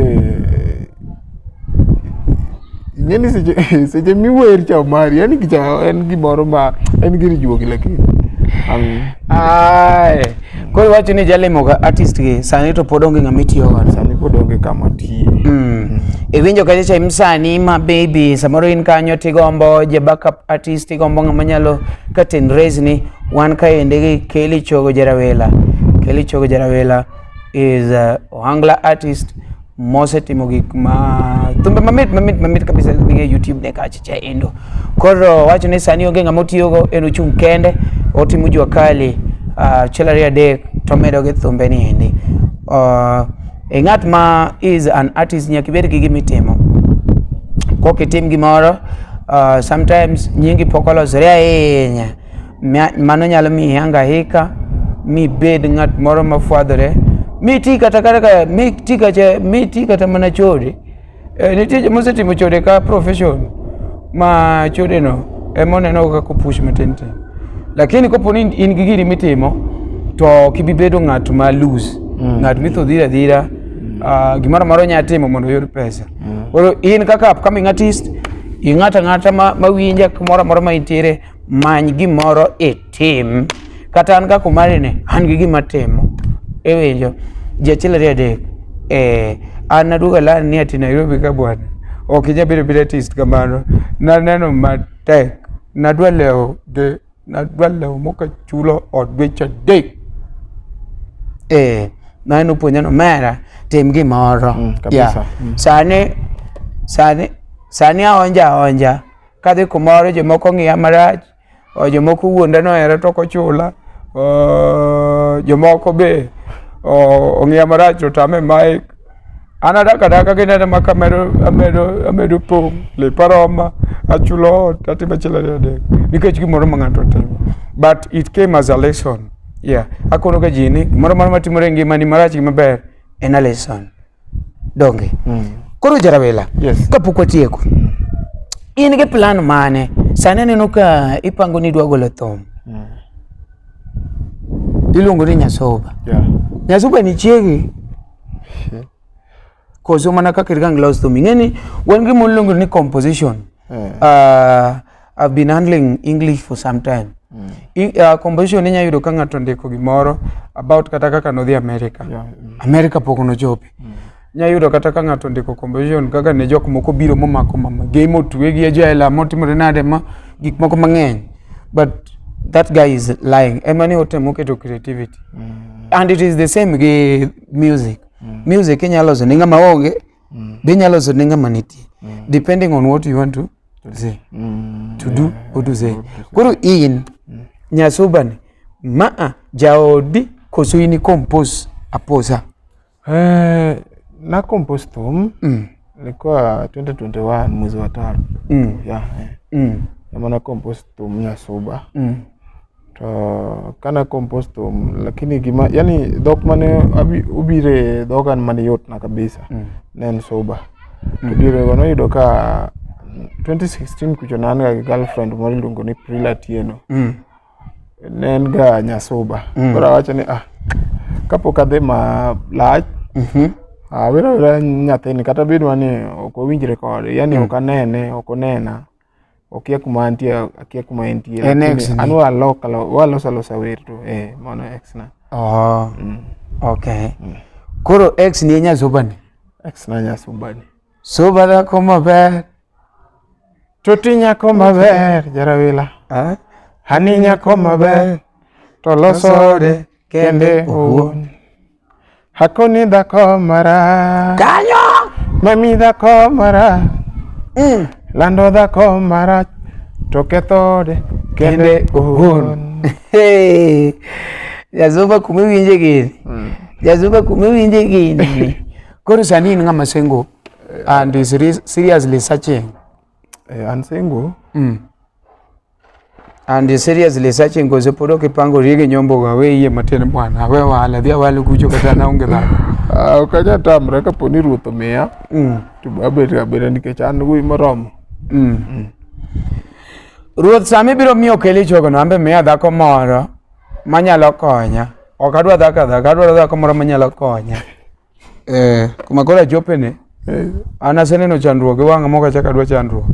ing'eni seche seche miwer cha mari, yani gicha en gimoro ma en gir juogi lakini. Ai. Koro iwacho ni jalimo ga artist gi sani to pod onge ng'ama itiyo godo. Sani pod onge kama tiye. Iwinjo kacha cha msanii ma baby samoro in kanyo tigombo ja backup artist igombo ng'ama nyalo curtain raise ni wan kaende gi Kelly Chogo Jarawela. Kelly Chogo Jarawela is a ohangla artist mosetimo gik ma thumbe mamit mamit mamit kabisa nie YouTube ne kacha cha endo. Koro wacho ni sani onge ng'ama otiyogo en ochung' kende otimo jua kali achiel ariyo adek tomedo gi thumbe ni endi. E ng'at ma is an artist nyaka ibed gi gima itimo. Kok itim gimoro sometimes nyingi pok olosore ahinya. Mano nyalo miyo ihangaika mibed ng'at moro mafwadhore miti kata kata miti kata miti kata mana chode. Nitie joma osetimo chode ka profession ma chode no ema oneno kaka opush matin tin. Lakini kopo ni in gi giri mitimo to ok ibi bedo ng'at ma loose. Ng'at mitho dhira dhira gimoro amora onya timo mondo oyud pesa. Koro in kaka upcoming artist, ing'ato ang'ata ma winja kumoro amora ma intiere, many gimoro itim. Kata an kaka Omari ni, an gi gima atimo. Iwinjo? Ji achiel ariyo adek. An naduogo aland ni ati Nairobi ka bwana, ok inyal bedo abeda artist kamano. Naneno matek. Nadwa lewo gi nadwa lewo mokachulo ot dweche adek. Mano nopuonja ni omera tim gimoro. Kabisa. Yeah. Sani aonja aonja. Kadhi kumoro jomoko ng'iya marach, jomoko wuonda nohera to ok ochula, jomoko be ong'iya marach to otama e mic. An adak adaka kinena ma kamedo amedo pong', lepa roma, achulo ot, atimo achiel ariyo adek. Nikech gimoro ma ng'ato otimo. But it came as a lesson. Yeah. Akono ga ji ni gimoro amora matimore e ngimani marach gi maber en a lesson. Donge? Koro Jarawela, Yes. kapok watieko, in gi plan mane? Sani aneno ka ipango ni idwa golo thum. Iluongo ni Nyasuba. Yeah. Nyasuba ni chiegi? Koso mana kaka irgang los thum. Ing'e ni wan gi gima ni composition. I've been handling English for some time. Composition inya yudo ka ng'ato ondiko gimoro about kata kaka nodhi America. Yeah. America pok nochope. Inya yudo kata ka ng'ato ondiko composition kaka ne jok moko biro momako mama gi motwe gi e jela motimore nade ma gik moko mang'eny. But that guy is lying. Ema ni otemo keto creativity. And it is the same gi music. Music inyalo loso ne ng'ama onge, be inyalo loso ne ng'ama nitie. Depending on what you want to say. To do or to say. Koro in Nyasuba ni maa jaodi koso in compose aposa. Na compose thum ilikuwa 2021 mwezi wa tano. Yeah. Ema na compose thum Nyasuba. To kana compose thum lakini gima yani dhok mane obire dhoga mane yot na kabisa ne en suba. To diere go noyudo ka 2016 kucho ne an ga gi girlfriend moro iluongo ni Prila Atieno. Ne en ga Nyasuba. Koro awacho ni kapok adhi malach awero awera nyathini kata bedwa ni ok wawinjre kode yani ok anene ok onena okia kuma antie akia kuma entie En lakini ex ni? an waloso alosa wer to mano ex na. Okay. Koro ex ni e nyasubani. Ex na nyasubani. Suba dhako maber. Toti nyako maber jarawila. Ah? Hani nyako maber to losore kende owuon. Hakoni dhako marach. Kanyo! Mami dhako marach. Mm. Lando dhako marach to kethode kende owuon. Hey. Jazuba kuma iwinje gini. Jazuba kuma iwinje gini. Koro sani in ng'ama single and is seriously searching. An single. And is seriously searching koso pod ok ipangori gi nyombo go, awe yie matin bwana, awe ohala, dhi awal kucho kata an aonge dhako. Ah, ok anyal tamra kapo ni ruoth omiya to abet abeda nikech an wuoyi moromo. Ruoth sama ibiro miyo Kelly chogono, an be miya dhako moro manyalo konya. Ok adwa dhako adhaka, adwaro dhako moro manyalo konya. Kuma koro achopene, an aseneno chandruok gi wang'a mok achak adwa chandruok.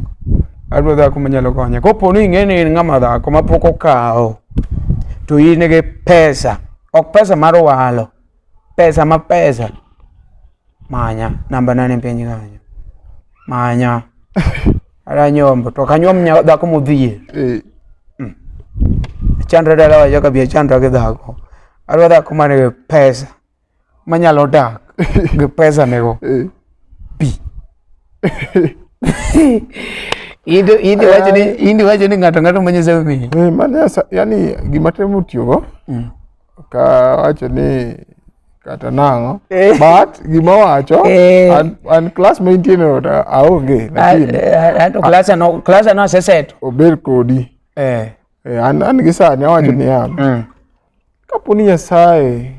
Adwa dhako manyalo konya. Kopo ni ing'e ni in ng'ama dhako mapok okawo, to in gi pesa, ok pesa mar walo, pesa ma pesa. Manya, namba na ni piny kanyo. Manya. Adwa nyombo, to ok anyuom dhako modhier. Achandra dala wa joka bi achandra gi dhako. Adwa dhako man gi pesa, manyalo dak gi pesa nego. Pi. Into wacho ni, into wacho ni ng'ato ng'ato ma Nyasaye omiyi. Mano yani gima temo tiyogo, ka wacho ni kata nang'o, but gima wacho, an class ma intie no to aonge, lakini Anto class no, class no aseseto. Ober kodi. An gi sani awacho niya, kapo ni Nyasaye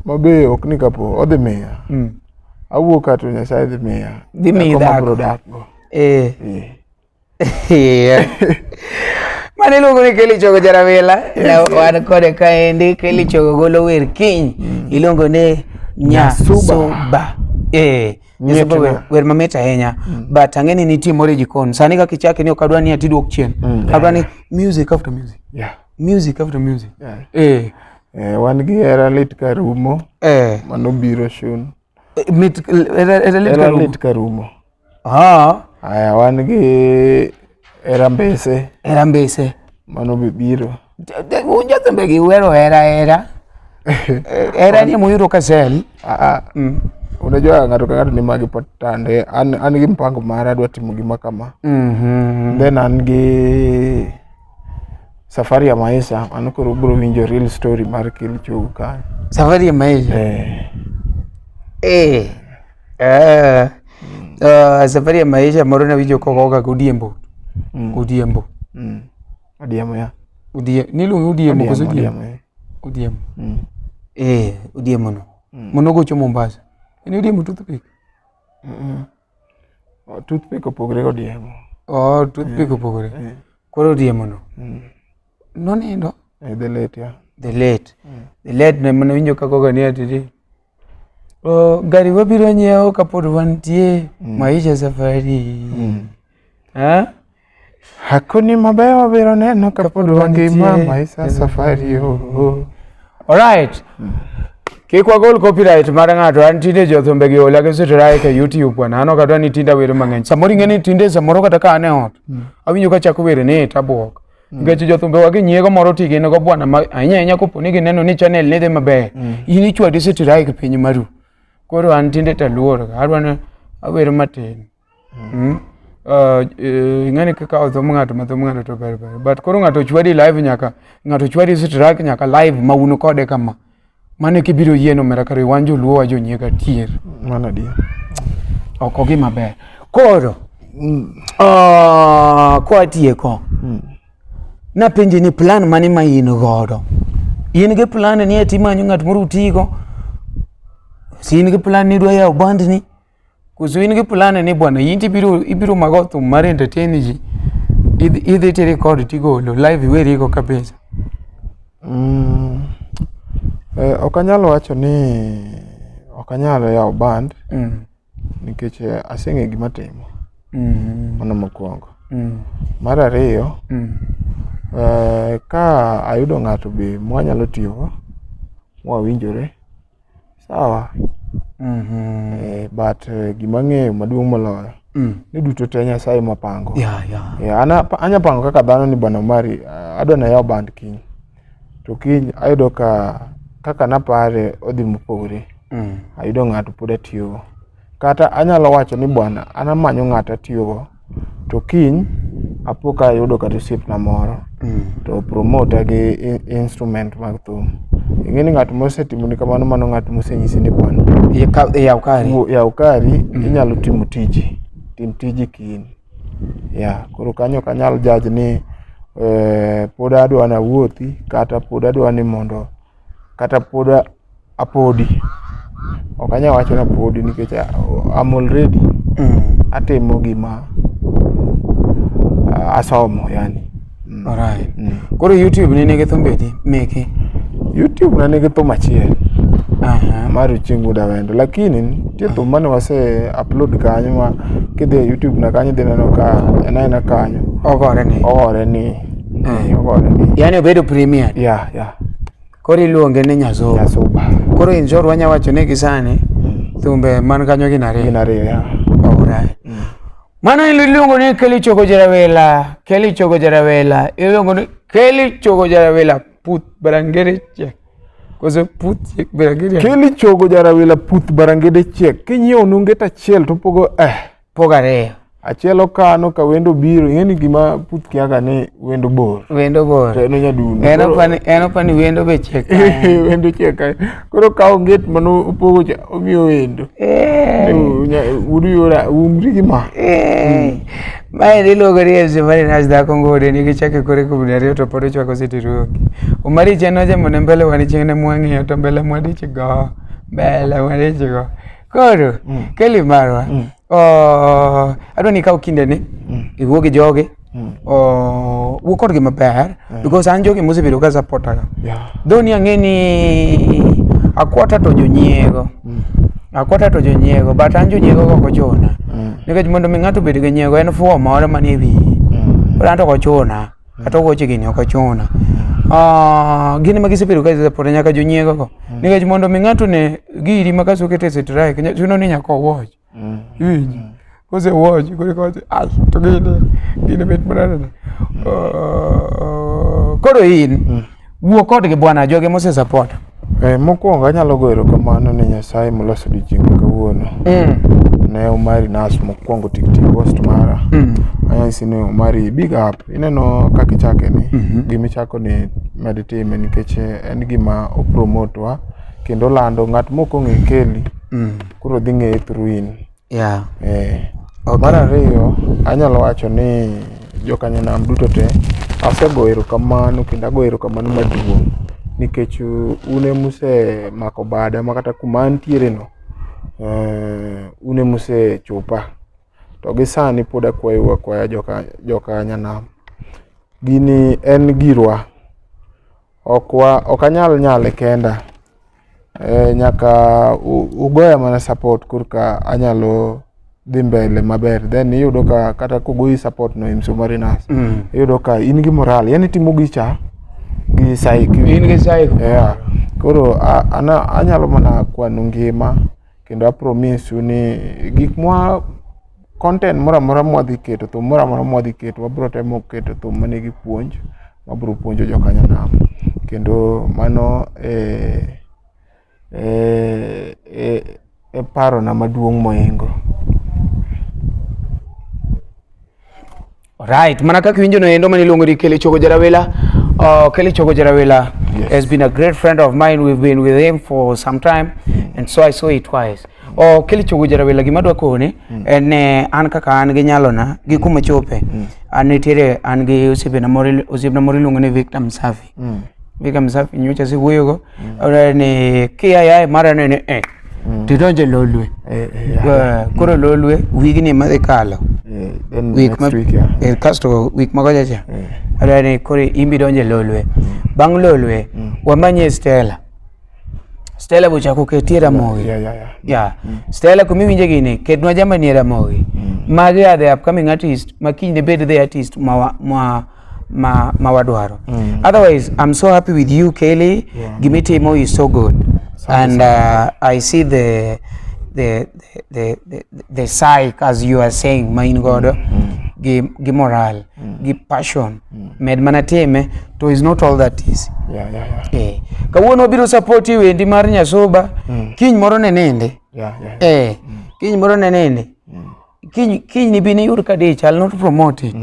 mabe ok ni kapo odhi miya. Awuok ka to Nyasaye dhi miya. Dhi miyi Dhako dhako. mabiro dakgo. Mano iluongo ni Kelly Chogo Jarawila. Na wan kode kaendi Kelly Chogo golo wer kiny. Iluongo ni Nyasuba. Nyasuba wer mamit ahinya. But ang'e ni nitie moro e jikon. Sani kaka ichake ni ok adwa ni ati duok chien. Adwa ni music after music. Music after music. Wan gi hera lit ka rumo. Mano biro soon. Mit, hera lit ka Hera rumo. lit ka rumo. Aya, wan gi hera mbese. Hera mbese. Mano be biro. Un jothumbe gi uhero hera hera. Hera ni emuyudo ka sel. Unajua ng'ato ka ng'ato ni magi potande. An gi mpango mara adwa timo gima kama. Then an gi safari ya maisha, mano koro ubiro winjo real story mar Kelly Chogo kanyo. Safari ya maisha. Safari ya maisha moro nawinjo kogoga godiembo. Odiembo. Odiemo ya. Niluonge odiembo koso Odiemo, odiembo? odiemo, eh. Odiemo. Odiemo no. Mano gocho Mombasa. En odiemo toothpick? Oh, toothpick opogore gi odiemo. Oh, toothpick opogore. Koro odiemo no. Nonindo? The late, yeah. The late. The late ne mane winjo ka goga ni ati. Oh, gari wabiro nyiewo kapod wantie. Maisha safari. Ha? Hakuni mabeyo wabiro neno kapod wangima wantie. maisha safari. Oh, oh. All right. Kik wagol copyright mar ng'ato, an tinde jothumbe gi ola gi strike e YouTube bwana, an ok adwa ni tinde awero mang'eny. Samoro ing'e ni tinde samoro kata ka an e ot, awinjo ka chako wero ni tabuok. Nikech jothumbe wa ginyiego moro ti gin go bwana, ma ahinya ahinya kopo ni gineno ni channel ni dhi maber. In ichwadi strike piny maru. Koro an tinde taluor, adwa ni awero matin. Ing'eni kaka thum ng'ato ma thum ng'ato to ber ber. But koro ng'ato chwadi live nyaka, ng'ato chwadi strike nyaka live ma un kode kama. Mano kibiro yie no mera kare wan joluo wa jonyiego adier. Mano adier. Ok ogima ber. Koro, kwatieko, napenji ni plan mane ma in godo? In gi plan ni ati imanyo ng'at moro utigo? Si in gi plan ni idwa yawo band ni? Koso in gi plan ni bwana in tibiro ibiro mago thum mar entertain ji? Idhi ti record tigolo live iwerigo kabisa. Ok anyal wacho ni ok anyal yawo band nikech aseng'eyo gima atimo. Mano mokwongo. Mar ariyo, ka ayudo ng'ato be mwanyalo tiyogo, mwawinjore, sawa. But gima ang'eyo maduong' moloyo ni duto te Nyasaye mapango. Yeah. Yeah, an anya pango kaka dhano ni bwana Omari, adwa nayaw band kiny. To kiny ayudo ka kaka napare odhi mopogore. Ayudo ng'ato pod atiyogo. Kata anyalo wacho ni bwana an amanyo ng'ato atiyogo to kiny apo ka ayudo kata osiepna moro to promota gi instrument mag thum. Ing'e ni ng'at mosetimoni kamano mano ng'at mosenyisi ni bwana Yaw kari. Yaw kari inyalo timo tiji. Tim tiji kiny. Yeah, koro kanyo ok anyal judge ni pod adwa nawuothi kata pod adwa ni mondo kata pod apodi. Ok anyal wacho ni apodi nikech I'm already atimo gima asomo yani. Alright. Koro YouTube ni nigi thumbedi meki. YouTube na nigi thum achiel mar Ochieng' Wuod Awendo, lakini nitie thum mane wase upload kanyo ma kidhi e YouTube na kanyo idhi neno ka en aena kanyo Ogore ni. ogore ni ogore ni Yani obedo premier. Yeah. Koro iluonge ni Nyasuba. Nyasuba. Koro in short wanya wacho ni gisani thumbe man kanyo gin ariyo. Gin ariyo, yeah. Alright. Mano iluongo ni Kelly Chogo Jarawela, Kelly Chogo Jarawela, iluongo ni Kelly Chogo Jarawela puth Barangere chiek. Koso puth chiek Barangere. Kelly Chogo Jarawela puth Barangede chiek. Kinyiewo nunget achiel to pogo Pogo ariyo. Achiel okano ka wendo biro, ing'e ni gima puth kiaga ni wendo bor. Wendo bor. To en onyadundo. En opani en opani wendo be chiek. Wendo chiek kae. Koro kawo nget mano opogo cha omiyo wendo. Wudu yora umri gi ma. Mae iluongo ni MC Marinas dhako ngode nigi chake kore kubni ariyo to pod ochwako siti ruogi. Omari chien nochamo ne mbele wani chieng' ne mwang'iyo to mbele mwadich go. Mbele mwadich go. Koro, Kelly marwa. Oh, adwa ni ikaw kindeni iwuo gi jogi. Oh, wuo kodgi maber because an jogi mosebedo ka supportaga. Though ni ang'e ni akwata to jonyiego. Akwata to jonyiego but an jonyiego go ok ochuna. Nikech mondo mi ng'ato obed gi nyiego en fuwo moro manie wiye. Koro an to ok ochuna. Kata ogoche gini ok ochuna. Gin ema gisebedo ka support nyaka jonyiego go. Nikech mondo mi ng'ato ne giri ma kaso kete strike chuno ni nyaka owuoch. Iwinjo? Kose watch koro ikawacho ai to gini gini mit manade. Koro in wuo kodgi bwana jogi mose support. Mokwongo anyalo goyo erokamano ne Nyasaye moloso odiochieng' ma kawuono. Ne Omari Nas mokwongo tik tik host mara. Anyalo nyisi ni Omari big up. Ineno kaka ichake ni, gima ichako ni med time nikech en gima o promote wa kendo olando ng'at mok ong'e Kelly koro dhi ng'eye through in. Okay. Mar ariyo, anyalo wacho ni jokanyanam duto te asego erokamano kendo ago erokamano maduong' nikech un emuse mako bada ma kata kuma antiere no un emuse chopa. To gi sani pod akwayou akwaya jokanyanam. Gini en girwa. Ok anyal nyale kenda. Nyaka ugoya mana support korka anyalo dhi mbele maber. Then iyudo ka kata kogoyi support no MC Marinas, iyudo ka in gi morale. Yani itimo gicha gi psyche. In gi psyche. Yeah. Koro anyalo mana kwano ngima kendo a promise u ni gik mwa content moro amora mwadhi keto, thum moro amora mwadhi keto, wabro temo keto thum manigi puonj mabro puonjo jokanyanam. Kendo mano e parona maduong' mohingo. Right, mana kaka iwinjo no endo mane iluongo ni Kelly Chogo Jarawela. Kelly Chogo Jarawela has been a great friend of mine. We've been with him for some time and so I saw it twice. Kelly Chogo Jarawela gima adwa koni en ni an kaka an gi nyalona gi kuma chope. An nitiere an gi osiepena moro osiepna moro iluongo ni Victor Msafi. Victor Msafi nyocha asewuoyogo. Ni kia mara ni tidonjo e Lolwe. Koro Lolwe wigni madhi kalo. Then Week next ma week, yeah. Kasto week magocha cha. Adwa ni koro in be idonjo e Lolwe. Bang' Lolwe, wamanye Stella. Stella be ochako ketie Ramogi. Yeah. Yeah. Stella kumiwinje gini, ketnwa jamani e Ramogi. Magi are the upcoming artist, ma kiny ne bed the artist ma wadwaro. Otherwise, I'm so happy with you, Kelly. Gimitimo is so good. And I see the psych, as you are saying, ma in godo gi morale, gi passion. Med mana time to is not all that easy. Yeah. Eh. Kawuono wabiro support wendi mar Nyasuba. Kiny moro ne ninde. Yeah. Eh. Kiny moro ne ninde. Kiny ni bi niyud ka dich, I'll not promote it.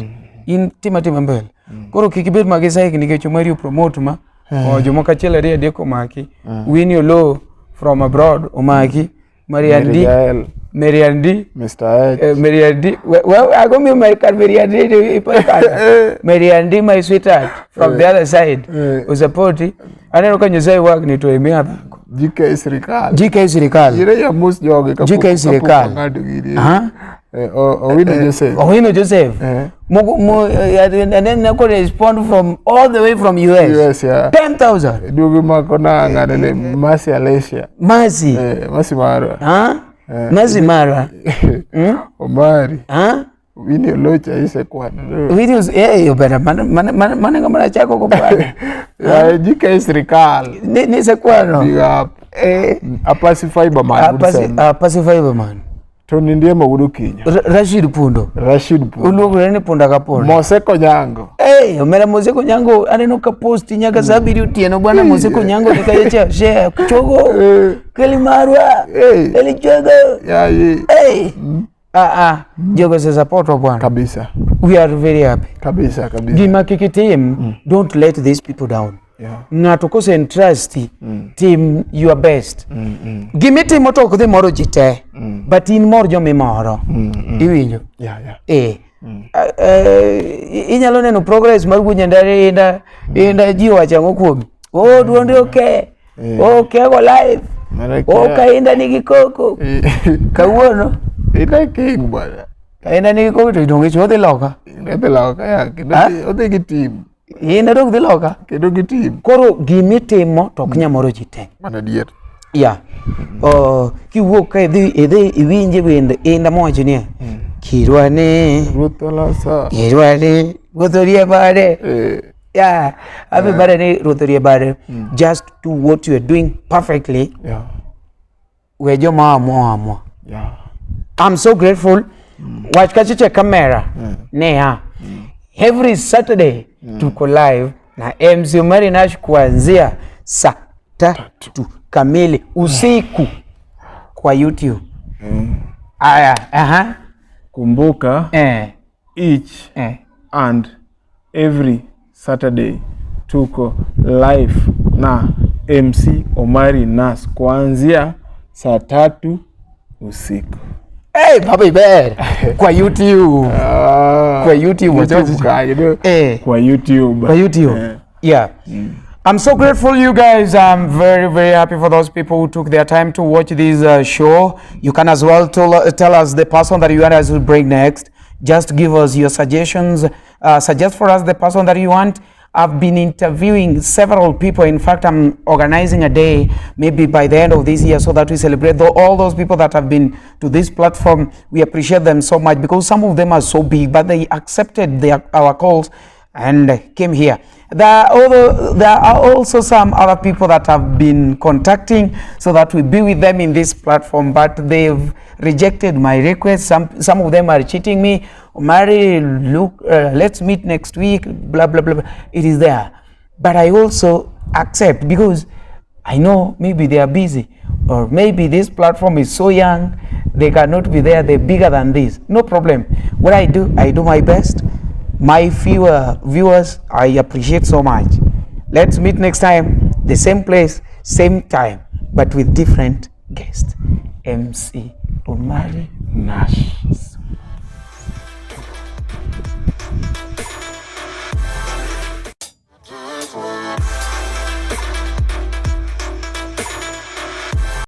In tima tima mbele. Koro kik ibed magi psych nikech Omari promote ma. O jomoko achiel ariyo adek omaki. Winnie Oloo from abroad omaki. Marian D. Jael, Marian D. Mr. H. Marian D. Well, I go me my car Marian D. Marian D, my sweetheart, from the other side. Usapoti. Aneno ka Nyasaye wagni to imiya dhako. GK sirikal. GK sirikal. Ire ya mus jogi kapok GK sirikal. kapok wang'ado gini. Aha. Owino Joseph. Owino Joseph. Mogo mo and then I could respond from all the way from US. US, yeah. 10,000. Duogo mako na ng'ane ne Mercy Alicia. Mercy. Mercy Marwa. Huh? Mercy Mara. Omari. Huh? Winnie Olocha isekwano. Videos eh yo bera mana mana mana mana ngama chako ko bwana. Yeah, GK sirikal. Ni sekwano. Big up. Apasi Fiber Man. Apasi Fiber Man. Tony Ndiema wuod Okinyo. Rashid Pundo. Rashid Pundo. Oluongore ni punda ka punda. Mose Konyango. Hey, omera Mose Konyango aneno ka posti nyaka saa abiriyo otieno bwana Mose Konyango ni kacha cha share chogo. Keli Marwa. Hey. Keli chogo. Yaye. Hey. Ah ah. Jogo se support bwana. Kabisa. We are very happy. Kabisa kabisa. Gima kik itim, don't let these people down. Ng'ato kose entrust, tim your best. Gimitimo to ok dhi moro ji te, but in mor jomimoro. Iwinjo? Yeah. Eh. Inyalo neno progress mar Wuod Nyandare inda ji owacho ang'o kuomi? Oh, duonde oke. Oh, kego live. Mana Oh, kainda nigi koko. Kawuono Ina king bwana. kainda nigi koko to donge chuo dhi loka. Ina dhi loka ya kendo odhi gi team. Inda dok dhi loka. Kendo gi team. Koro gimitimo to ok nyal moro ji te. Mana adier. Yeah. Kiwuok ka idhi iwinje wend inda mowacho niya, kirwane, Ruoth oloso. kirwane, ruoth orie bade. Yeah, happy birthday ni ruoth orie bade. Just do what you are doing perfectly. We joma amua amua. I'm so grateful. Wach kachiche camera. Neha. Every Saturday tuko live na MC Omari Nash kuanzia saa 3 kamili usiku kwa YouTube. Aya, aha. Kumbuka each and every Saturday tuko live na MC Omari Nas kuanzia saa 3 usiku. Hey, Baba Iber. Kwa YouTube. Kwa YouTube. YouTube. Kwa YouTube. Kwa YouTube. Yeah. I'm so grateful, you guys. I'm very, very happy for those people who took their time to watch this show. You can as well tell us the person that you want us to bring next. Just give us your suggestions. Suggest for us the person that you want. I've been interviewing several people. In fact, I'm organizing a day, maybe by the end of this year, so that we celebrate all those people that have been to this platform. We appreciate them so much because some of them are so big, but they accepted our calls and came here. There are also some other people that have been contacting so that we be with them in this platform, but they've rejected my request. Some of them are cheating me. Omari, look, let's meet next week, blah, blah, blah, blah. It is there. But I also accept because I know maybe they are busy, or maybe this platform is so young, they cannot be there, they're bigger than this. No problem. What I do my best. My fewer viewers, I appreciate so much. Let's meet next time, the same place, same time, but with different guests. MC Omari Nash.